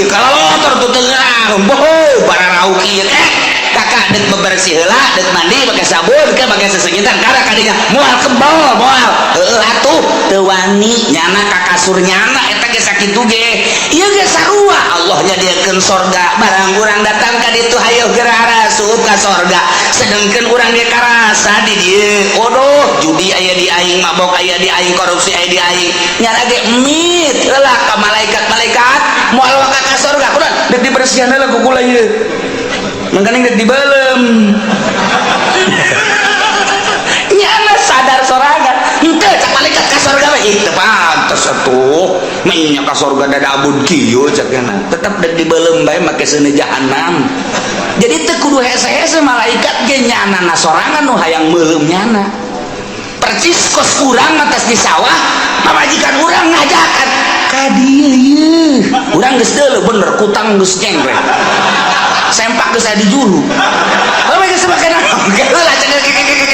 kalau lotor tuh tengah boho bararauk ieu. Eh, Kakak, dek bebersih heula, dek mandi pakai sabun ke pakai sesengitan karena kadinya moal kebal, moal heueuh atuh teu wani nyana ka kasur nyana. Eta ge sakitu ge, ieu ge sarua. Allah nyadiakeun sorga, barang urang datang ka ditu, hayo geura arasup ka sorga. Sedengkeun urang ge karasa di dieu, waduh, judi aya di aing, mabok aya di aing, korupsi aya di aing, nyana ge mit heula ka malaikat-malaikat, moal ka ka sorga. Kunaon? Dek dibersihan heula ku kula ieu, makanya dek dibelem. Nyana sadar sorangan henteu. Cak malaikat, ka sorga mah ih teu pantes atuh, menya ka sorga dadabud kieu. Cak nyana tetep dek dibelem bae make seuneu jahanam. Jadi teu kudu hese-hese, malaikat ge nyana na sorangan nu hayang meuleum nyana. Percis kos urang atas di sawah, pamajikan urang ngajakan ka dieu ieu, urang geus deuleu bener, kutang geus nyengklek, sempak geus aya di juru. Heuh, geus make naon heula? Cek,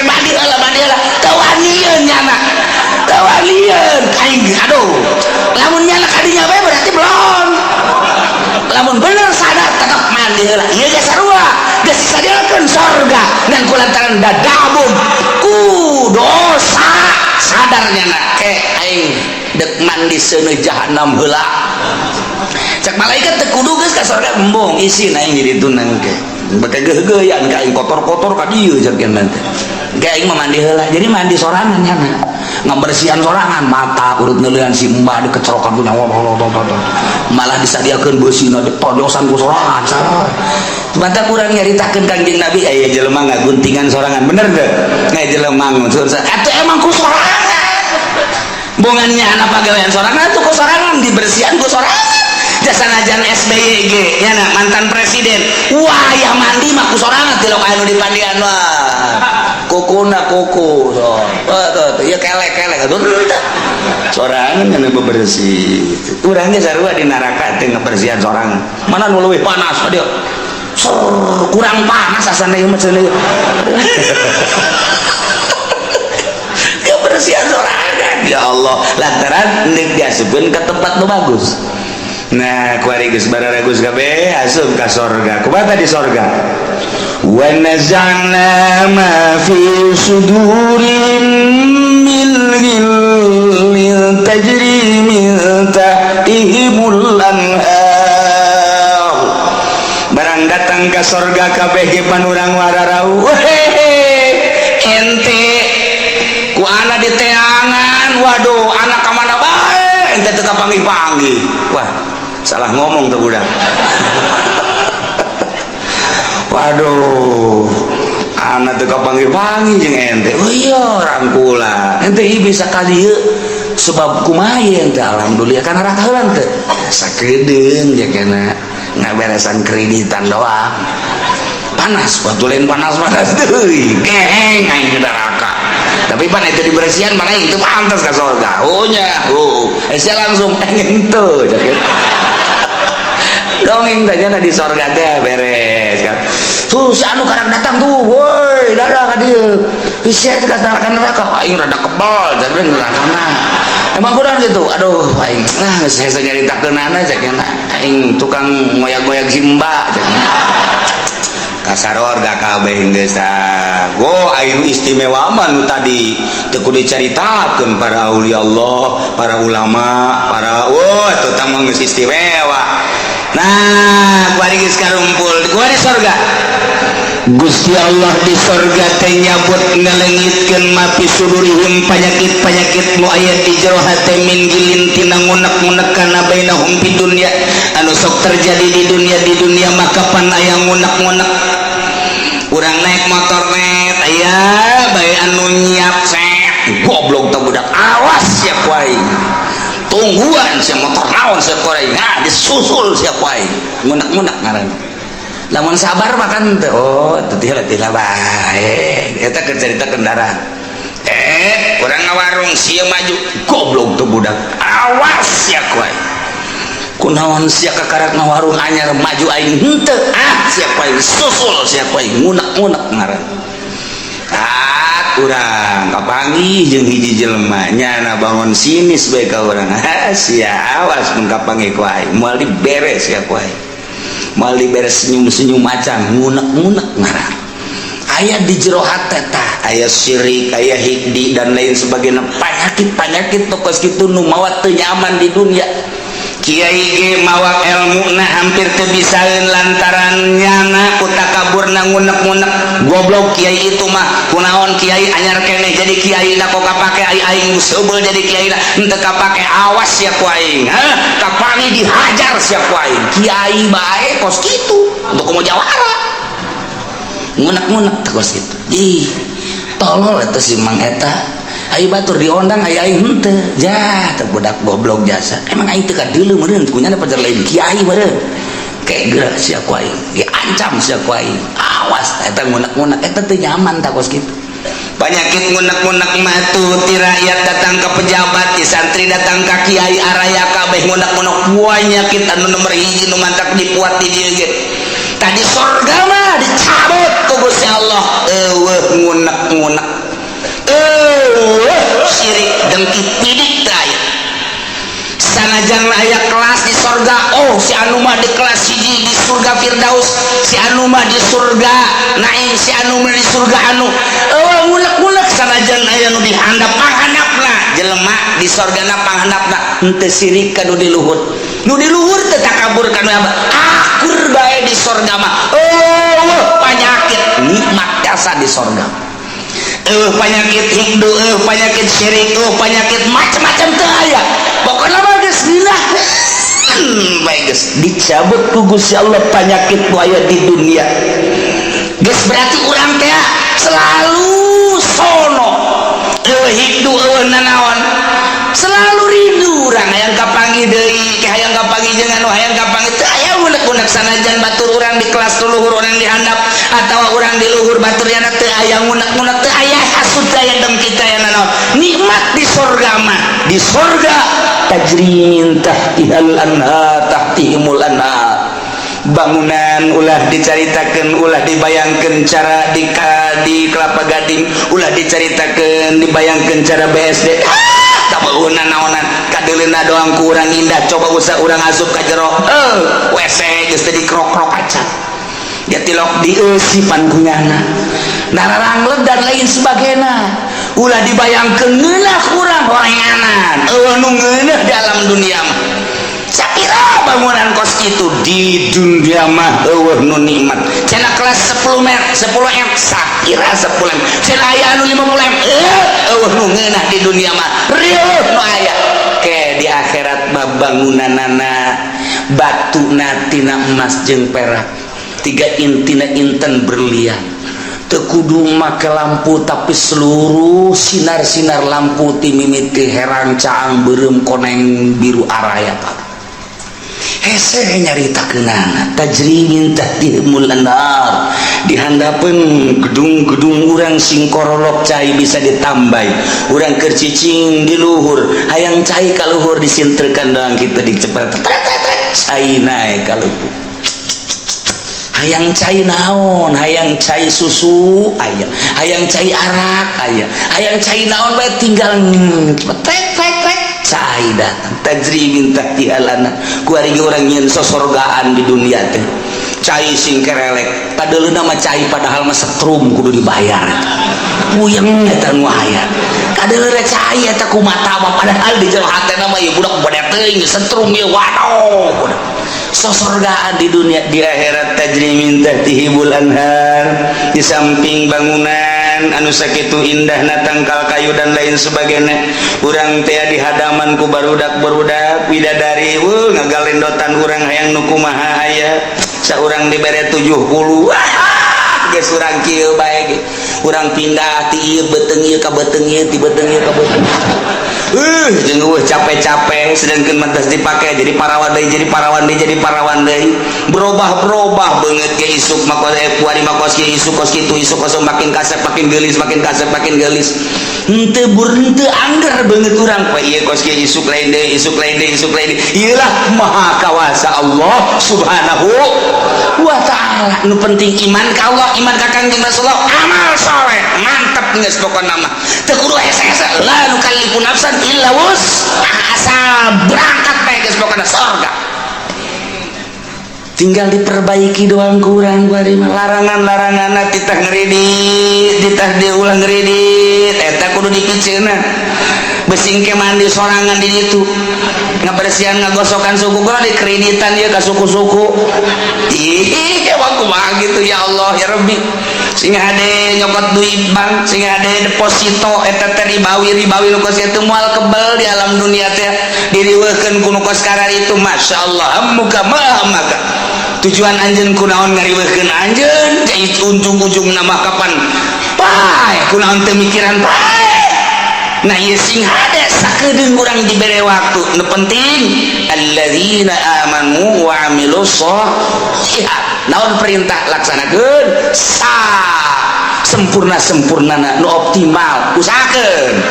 mandi heula, mandi heula. Teu wanieun nyana, teu wanieun aing. Aduh, lamun nyana kadinya bae berarti belum. Lamun bener sadar, tetep mandi heula. Ieu ge sarua, geus disadiakeun sorga, ngan kulantaran dadabun ku dosa, sadar nyana, ke aing dek mandi seuneu jahanam heula. Cek malaikat, teu kudu, geus ka sorga. Embung, isin aing di ditu nangke beke geugeuyan ka aing, kotor-kotor ka dieu. Cek nanti ke aing mah mandi heula. Jadi mandi sorangan nyana, ngabersihan sorangan, mata urut ngeulehan si mbah dikecerokan ku nyawa, malah disadiakeun beusina ditonyosan ku sorangan. Salah mata kurang nyaritakeun Kangjeng Nabi aya jelema ngaguntingan sorangan, bener teu? Aya jelema nguncur atuh emang ku sorangan, bongannya anak pagawean sorangan tuh, ku sorangan dibersihan ku sorangan. Jasa najan SBY ge nyana mantan presiden, wah ya mandi mah ku sorangan, tilok anu dipandian wah kukuna kuku so tuh tuh ya kelek kelek tuh sorangan nyana bebersih. Urang ge sarua di neraka teh ngebersihan sorangan. Mana nu leuwih panas dia? Kurang panas asana ieu mah cenah. Kebersihan sorangan, ya Allah, lantaran deuk diasupkeun ke tempat nu bagus. Nah, kuari geus bararagus kabeh asup ka sorga. Kumaha di sorga? Wa naza'na ma fi sudurim min ghillin tajri min tahtihimul anhar. Barang datang ka sorga kabeh ge panurang wararau. Ente ku ana di teangan, waduh, anak ka mana bae ente teu kapanggih-panggih. Wah, salah ngomong tuh budak. Waduh, anak teu kapanggih-panggih jeung ente. Oh iya, rangkula. Ente bisa ka dieu sebab kumaha ente? Alhamdulillah, kan neraka heula teu sakedeung ya, kana ngaberesan kreditan doang. Panas waktu lain, panas panas deui, geheng aing di neraka. Tapi pan itu dibersihan, pan aing itu pantas ka surga. Oh nya, oh eh sia langsung henteu dongeng tanya di surga teh beres kan. Tuh si anu karang datang tuh, woi, dadah ka dieu. Sia teh datang ka neraka, aing rada kebal jadi neraka mah. Emang kurang gitu, aduh, aing nah geus hese nyaritakeunana, cek aing tukang ngoyak-ngoyak simba, cek. Kasarorga kabeh geus. Go aing istimewa mah nu tadi teu kudu dicaritakeun, para aulia Allah, para ulama, para, wah, itu mah geus istimewa. Nah, kuari geus karumpul, kuari sorga. Gusti Allah di sorga teh nyabut, ngalengitkeun ma fi sudurihim, penyakit-penyakit nu aya di jero hate, min ghillin, tina ngunek-ngunek, kana bainahum fi dunya, anu sok terjadi di dunia. Di dunia maka pan aya ngunek-ngunek. Urang naik motor net, aya bae anu nyiap set, goblok teh budak, awas siap wae, tungguan sia motor naon siap wae. Nah, disusul siap wae, ngunek-ngunek ngaran. Lamun sabar makan teh, oh teu teh bae eta keur cerita kendaraan. Eh, urang ngawarung, sia maju, goblok tuh budak, awas sia wae, kunaon sia kakarak ngawarung anyar, maju aing henteu, ah sia wae, susul sia wae, ngunek-ngunek ngaran. Ah, urang kapanggih jeung hiji jelema, nyana bangun sinis bae ka urang. Ah sia, awas mun kapanggih ku aing, moal diberes sia ku aing, moal diberes, senyum-senyum macan. Ngunek-ngunek ngaran aya di jero hate tah, aya syirik, aya hiqdi, dan lain sebagainya. Penyakit-penyakit tokos kitu nu mawa teu nyaman di dunia. Kiai ge mawa ilmu na hampir teu bisaeun lantaran nyana ku takaburna, ngunek-ngunek, goblok kiai itu mah, kunaon kiai anyar keneh jadi kiai na, kok kapake, ai aing seubeuh jadi kiai na henteu kapake, awas sia ku aing, hah, kapangi dihajar sia ku aing. Kiai bae kos kitu untuk komo jawara, ngunek-ngunek kos kitu. Ih, tolol eta si Mang eta. Ayo batur diondang, ayo aing henteu. Ja teh budak goblok jasa, emang aing teu kadeuleu meureun, kunyana pajar lain kiai meureun, kayak geura sia ku aing, diancam sia ku aing, awas. Eta ngunek-ngunek eta teu nyaman tah kos kitu. Penyakit ngunek-ngunek mah tuh ti rakyat datang ke pejabat, ti santri datang ke kiai, araya kabeh ngunek-ngunek. Penyakit anu nomor hiji nu mantak dipuat di dieu ge. Tadi sorga mah dicabut ku Gusti Allah, eueuh ngunek-ngunek, eueuh syirik, dengki, pidik teu aya. Sanajan aya kelas di sorga, oh si anu mah di kelas hiji di surga Firdaus, si anu mah di surga Naim, si anu mah di surga anu, eueuh ngunek-ngunek. Sanajan aya nu dihandap, panghandapna jelema di sorgana, panghandapna henteu sirik ka nu di luhur, nu di luhur teu takabur ka nu akur bae di sorga mah. Eueuh penyakit, nikmat jasa di sorga. Eueuh penyakit hiqdu, eueuh penyakit syirik, eueuh penyakit macam-macam teu aya. Pokokna mah geus ngeunah bae, geus dicabut ku Gusti Allah penyakit nu aya di dunia. Geus berarti urang teh selalu sono, eueuh hiqdu, eueuh nanaon, selalu rindu urang hayang kapanggih deui, hayang kapanggih jeung anu, hayang kapanggih. Teu aya unek-unek. Sanajan batur urang di kelas luhur, urang di handap atawa urang di luhur batur, yana teu aya ngunek-ngunek, teu aya hasud, teu aya dengki, teu aya nanaon. Nikmat di sorga mah. Di sorga tajri min tahtihal anhar, tahtihimul anhar. Bangunan ulah dicaritakan, ulah dibayangkan cara di Kelapa Gading, ulah dicaritakan, dibayangkan cara BSD, ah, bangunan naonan kadeuleuna doang kurang indah. Coba usah urang asup ka jero, eh, WC geus teh dikrok-krok acan dia, tilok dieusi pan kunyana, nararangleg dan lain sebagainya. Ulah dibayangkeun ngeunah kurang horenganan, eueuh nu ngeunah dalam dunia mah. Sapira bangunan kos itu di dunia mah eueuh nu nikmat. Cenah kelas 10 m, 10 m, sakira 10 m, cenah aya anu 50 m. Eh, eueuh nu ngeunah di dunia mah, rieuh nu aya ke di akhirat mah. Bangunanana batu tina emas jeung perak, tiga intina inten berlian. Teu kudu make lampu, tapi seluruh sinar-sinar lampu ti mimiti herang, caang, beureum, koneng, biru, araya, Pak. Hese nyaritakeunana. Tajri min tahtihimul anhar, di handapeun gedung-gedung urang sing korolok cai bisa ditambah. Urang keur cicing di luhur, hayang cai ka luhur, disintrekan doang kita, dicepet cai naik ka luhur. Hayang cai naon, hayang cai susu aya, hayang cai arak aya, hayang cai naon bae, tinggal tek tek tek, cai datang. Tajri min tahtihal anhar. Kuari urang nyieun sosorgaan di dunia teh, cai sing kerelek kadeuleuna mah cai, padahal mah setrum kudu dibayar. Puyeng eta nu aya kadeuleuna cai eta ku mata mah, padahal di jero hatena mah ieu budak bade teuing setrum ieu. Waduh, budak sosorgaan di dunia. Di akhirat tajri min tahtihimul anhar. Di samping bangunan anu sakitu indahna, tangkal kayu dan lain sebagainya, urang teh di hadaman ku barudak-barudak bidadari, ngagalendotan. Urang hayang nu kumaha aya, saurang dibere 70. Wah, geus urang kieu bae ge. Urang pindah ti ieu beuteung ieu ka beuteung ieu, ti beuteung ieu ka beuteung jeung eueuh capek-capek, sedangkan mantas dipake jadi parawan deui, jadi parawan deui, jadi parawan deui, berubah-berubah beungeut ge. Isuk mah kos, kuari mah kos kieu, isuk kos kitu, isuk kos, makin kasep makin geulis, makin kasep makin geulis. Henteu bur henteu angger beungeut urang poe ieu kos kieu, isuk lain deui, isuk lain deui, isuk lain deui. Ieu lah maha kawasa Allah Subhanahu wa Ta'ala. Nu penting iman ka Allah, iman ka Kangjeng Rasulullah, amal soleh, mantap geus pokona mah. Teu kudu hese-hese, la nukallifu nafsan illa wus'aha, asal berangkat bae geus pokona sorga. Tinggal diperbaiki doang kurang kuari mah. Larangan-larangan titah ngeridit, titah diulang ngeridit, eta kudu dipiceuna. Besing ke mandi sorangan di ditu, ngabersihan, ngagosokan suku gua dikreditan ya ka suku-suku. Ih, emang kumaha gitu? Ya Allah, ya Rabbi. Sing hade nyokot duit bank, sing hade deposito, eta teh ribawi, ribawi nu kos kitu moal kebel di alam dunia teh, diriweuhkeun ku nu kos itu. Masya Allah, muka mah maka tujuan anjeun kunaon ngariweuhkeun anjeun jadi ujung-ujung nama kapan pae, kunaon teu mikiran pae? Nah, ieu sing hade sakedeung urang dibere waktu. Nu penting alladzina amanu wa amilus sholihat. Naon perintah, laksanakeun sa sempurna sempurnana, nu optimal usahakeun.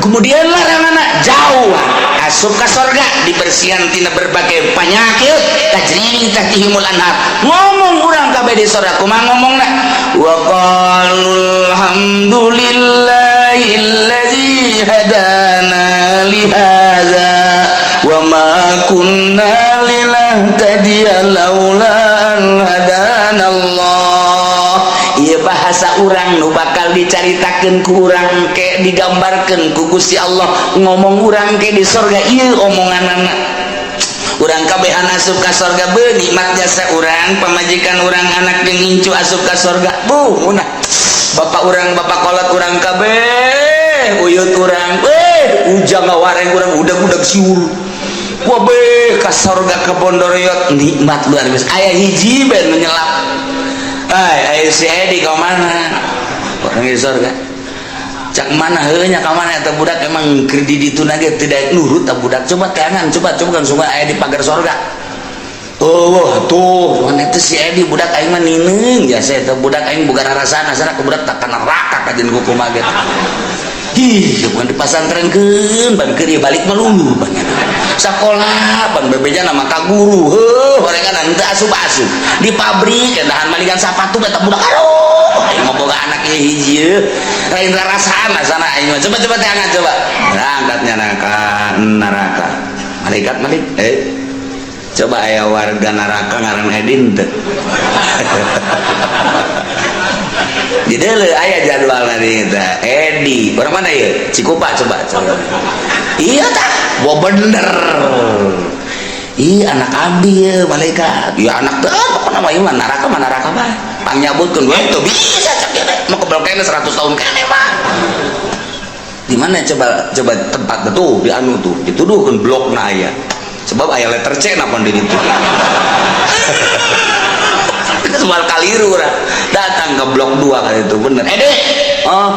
Kemudian larangan jauh, asup ka sorga, dibersihan tina berbagai penyakit. Tajri min tahtihimul anhar. Ngomong urang kabeh di sorga kumaha ngomongna? Wa qalu alhamdulillahilladzi hadana li hadza wa ma kunna linahtadiya laula an hadana Allah. Ieu bahasa urang nu bakal dicaritakeun ku urang ke, digambarkeun ku Gusti Allah. Ngomong urang ke di sorga ieu omonganana. Urang kabehan asup ka sorga, be nikmat jasa urang, pamajikan urang, anak jeung incu asup ka sorga. Bu munah bapak urang, bapak kolot urang kabeh, uyut urang, eh ujang ngawareng urang, udag-udag siur. Wabeh ka sorga ka Bondoriot, nikmat luar biasa. Aya hiji ben menyelap. Ay, ay si Edi ka mana? Orang di sorga. Cak mana heuh nya ka mana eta budak? Emang keur di ditu ge tidak nurut eta budak. Coba teangan, coba coba kan sungai aya di pagar sorga. Oh, tuh, mana itu si Edi, budak aing mah nineung jasa eta budak aing boga rarasana sana ke budak tak kana neraka kajen kumaha ge. Ih, bukan dipasantrenkeun, ban keur balik mah lulu ban. Sakola ban bebeja nama ka guru, heuh, horengan henteu asup-asup. Di pabrik dahan malingan sapatu eta budak. Aduh, aing mah boga anak ieu hiji yeuh. Lain rarasaan sana aing mah. Coba coba teangan coba. Berangkatnya neraka, neraka. Malaikat malik, eh coba aya warga neraka ngaran Edin teu? Di deuleu aya jadwal nanti teh. Edi, orang mana ya? Cikupa coba, coba. Iya tak? Wah, bener. Ih, anak abdi ya, malaikat. Ya anak teh apa nama ieu mah neraka mah neraka mah. Pangnyabutkeun we teu bisa cak ieu teh. Mau kebel kene 100 tahun kene mah. Di mana coba coba tempat tuh di anu tuh dituduhkeun blokna aya. Sebab aya letter C napa di ditu. Geus moal kaliru urang. Datang ke blok 2 kali itu bener. Eh, Dek. Oh.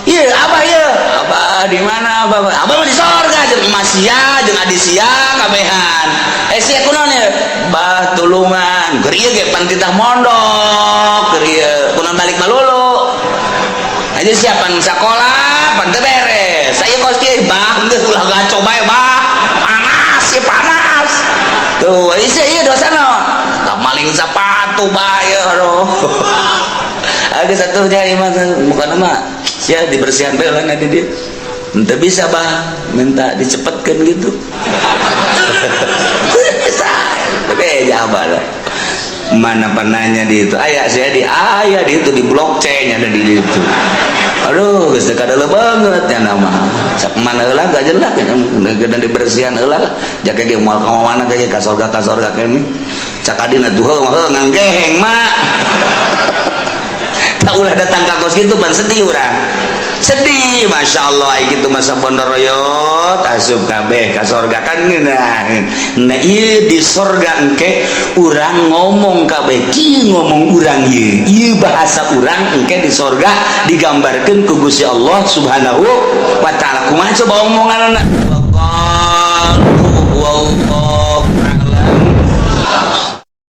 Iya, apa iya? Apa di mana apa? Apa mah di sorga jeung emas sia, jeung adi sia kabehan. Eh, sia kunaon ya? Bah, tulungan. Keur ieu ge pan titah mondok, keur ieu kunaon balik malulu. Aja siapan sekolah, pan teu beres. Saya kos kieu, bah, geus ulah gaco bae, bah. Panas ya panas. Tuh, isi ieu dosa naon? Tak maling sepatu bae, aduh. Ada satu nya mah bukan mah sia dibersihan bae lah di dia. Ente bisa, bah, minta dicepetkan gitu. Bisa. Tapi ya lah. Mana penanya di itu? Ayah saya di ayah di itu di blok C nya ada di itu. Aduh, geus teu kadeuleut banget ya nama. Sak mana heula gak jelas ya, dan dibersihan heula lah. Jake ge moal ka mana ge ka sorga kene. Cak adina tuh heuh heuh nganggeheng mak. Tak ulah datang ka kos kitu pan sedih urang. Sedih, masya Allah, ai kitu masa bondoroyot asup kabeh ka sorga kan ngeunah. Nah, ieu di sorga engke urang ngomong kabeh kieu, ngomong urang ieu. Ieu bahasa urang engke di sorga digambarkeun ku Gusti Allah Subhanahu wa Taala. Kumaha coba omonganna?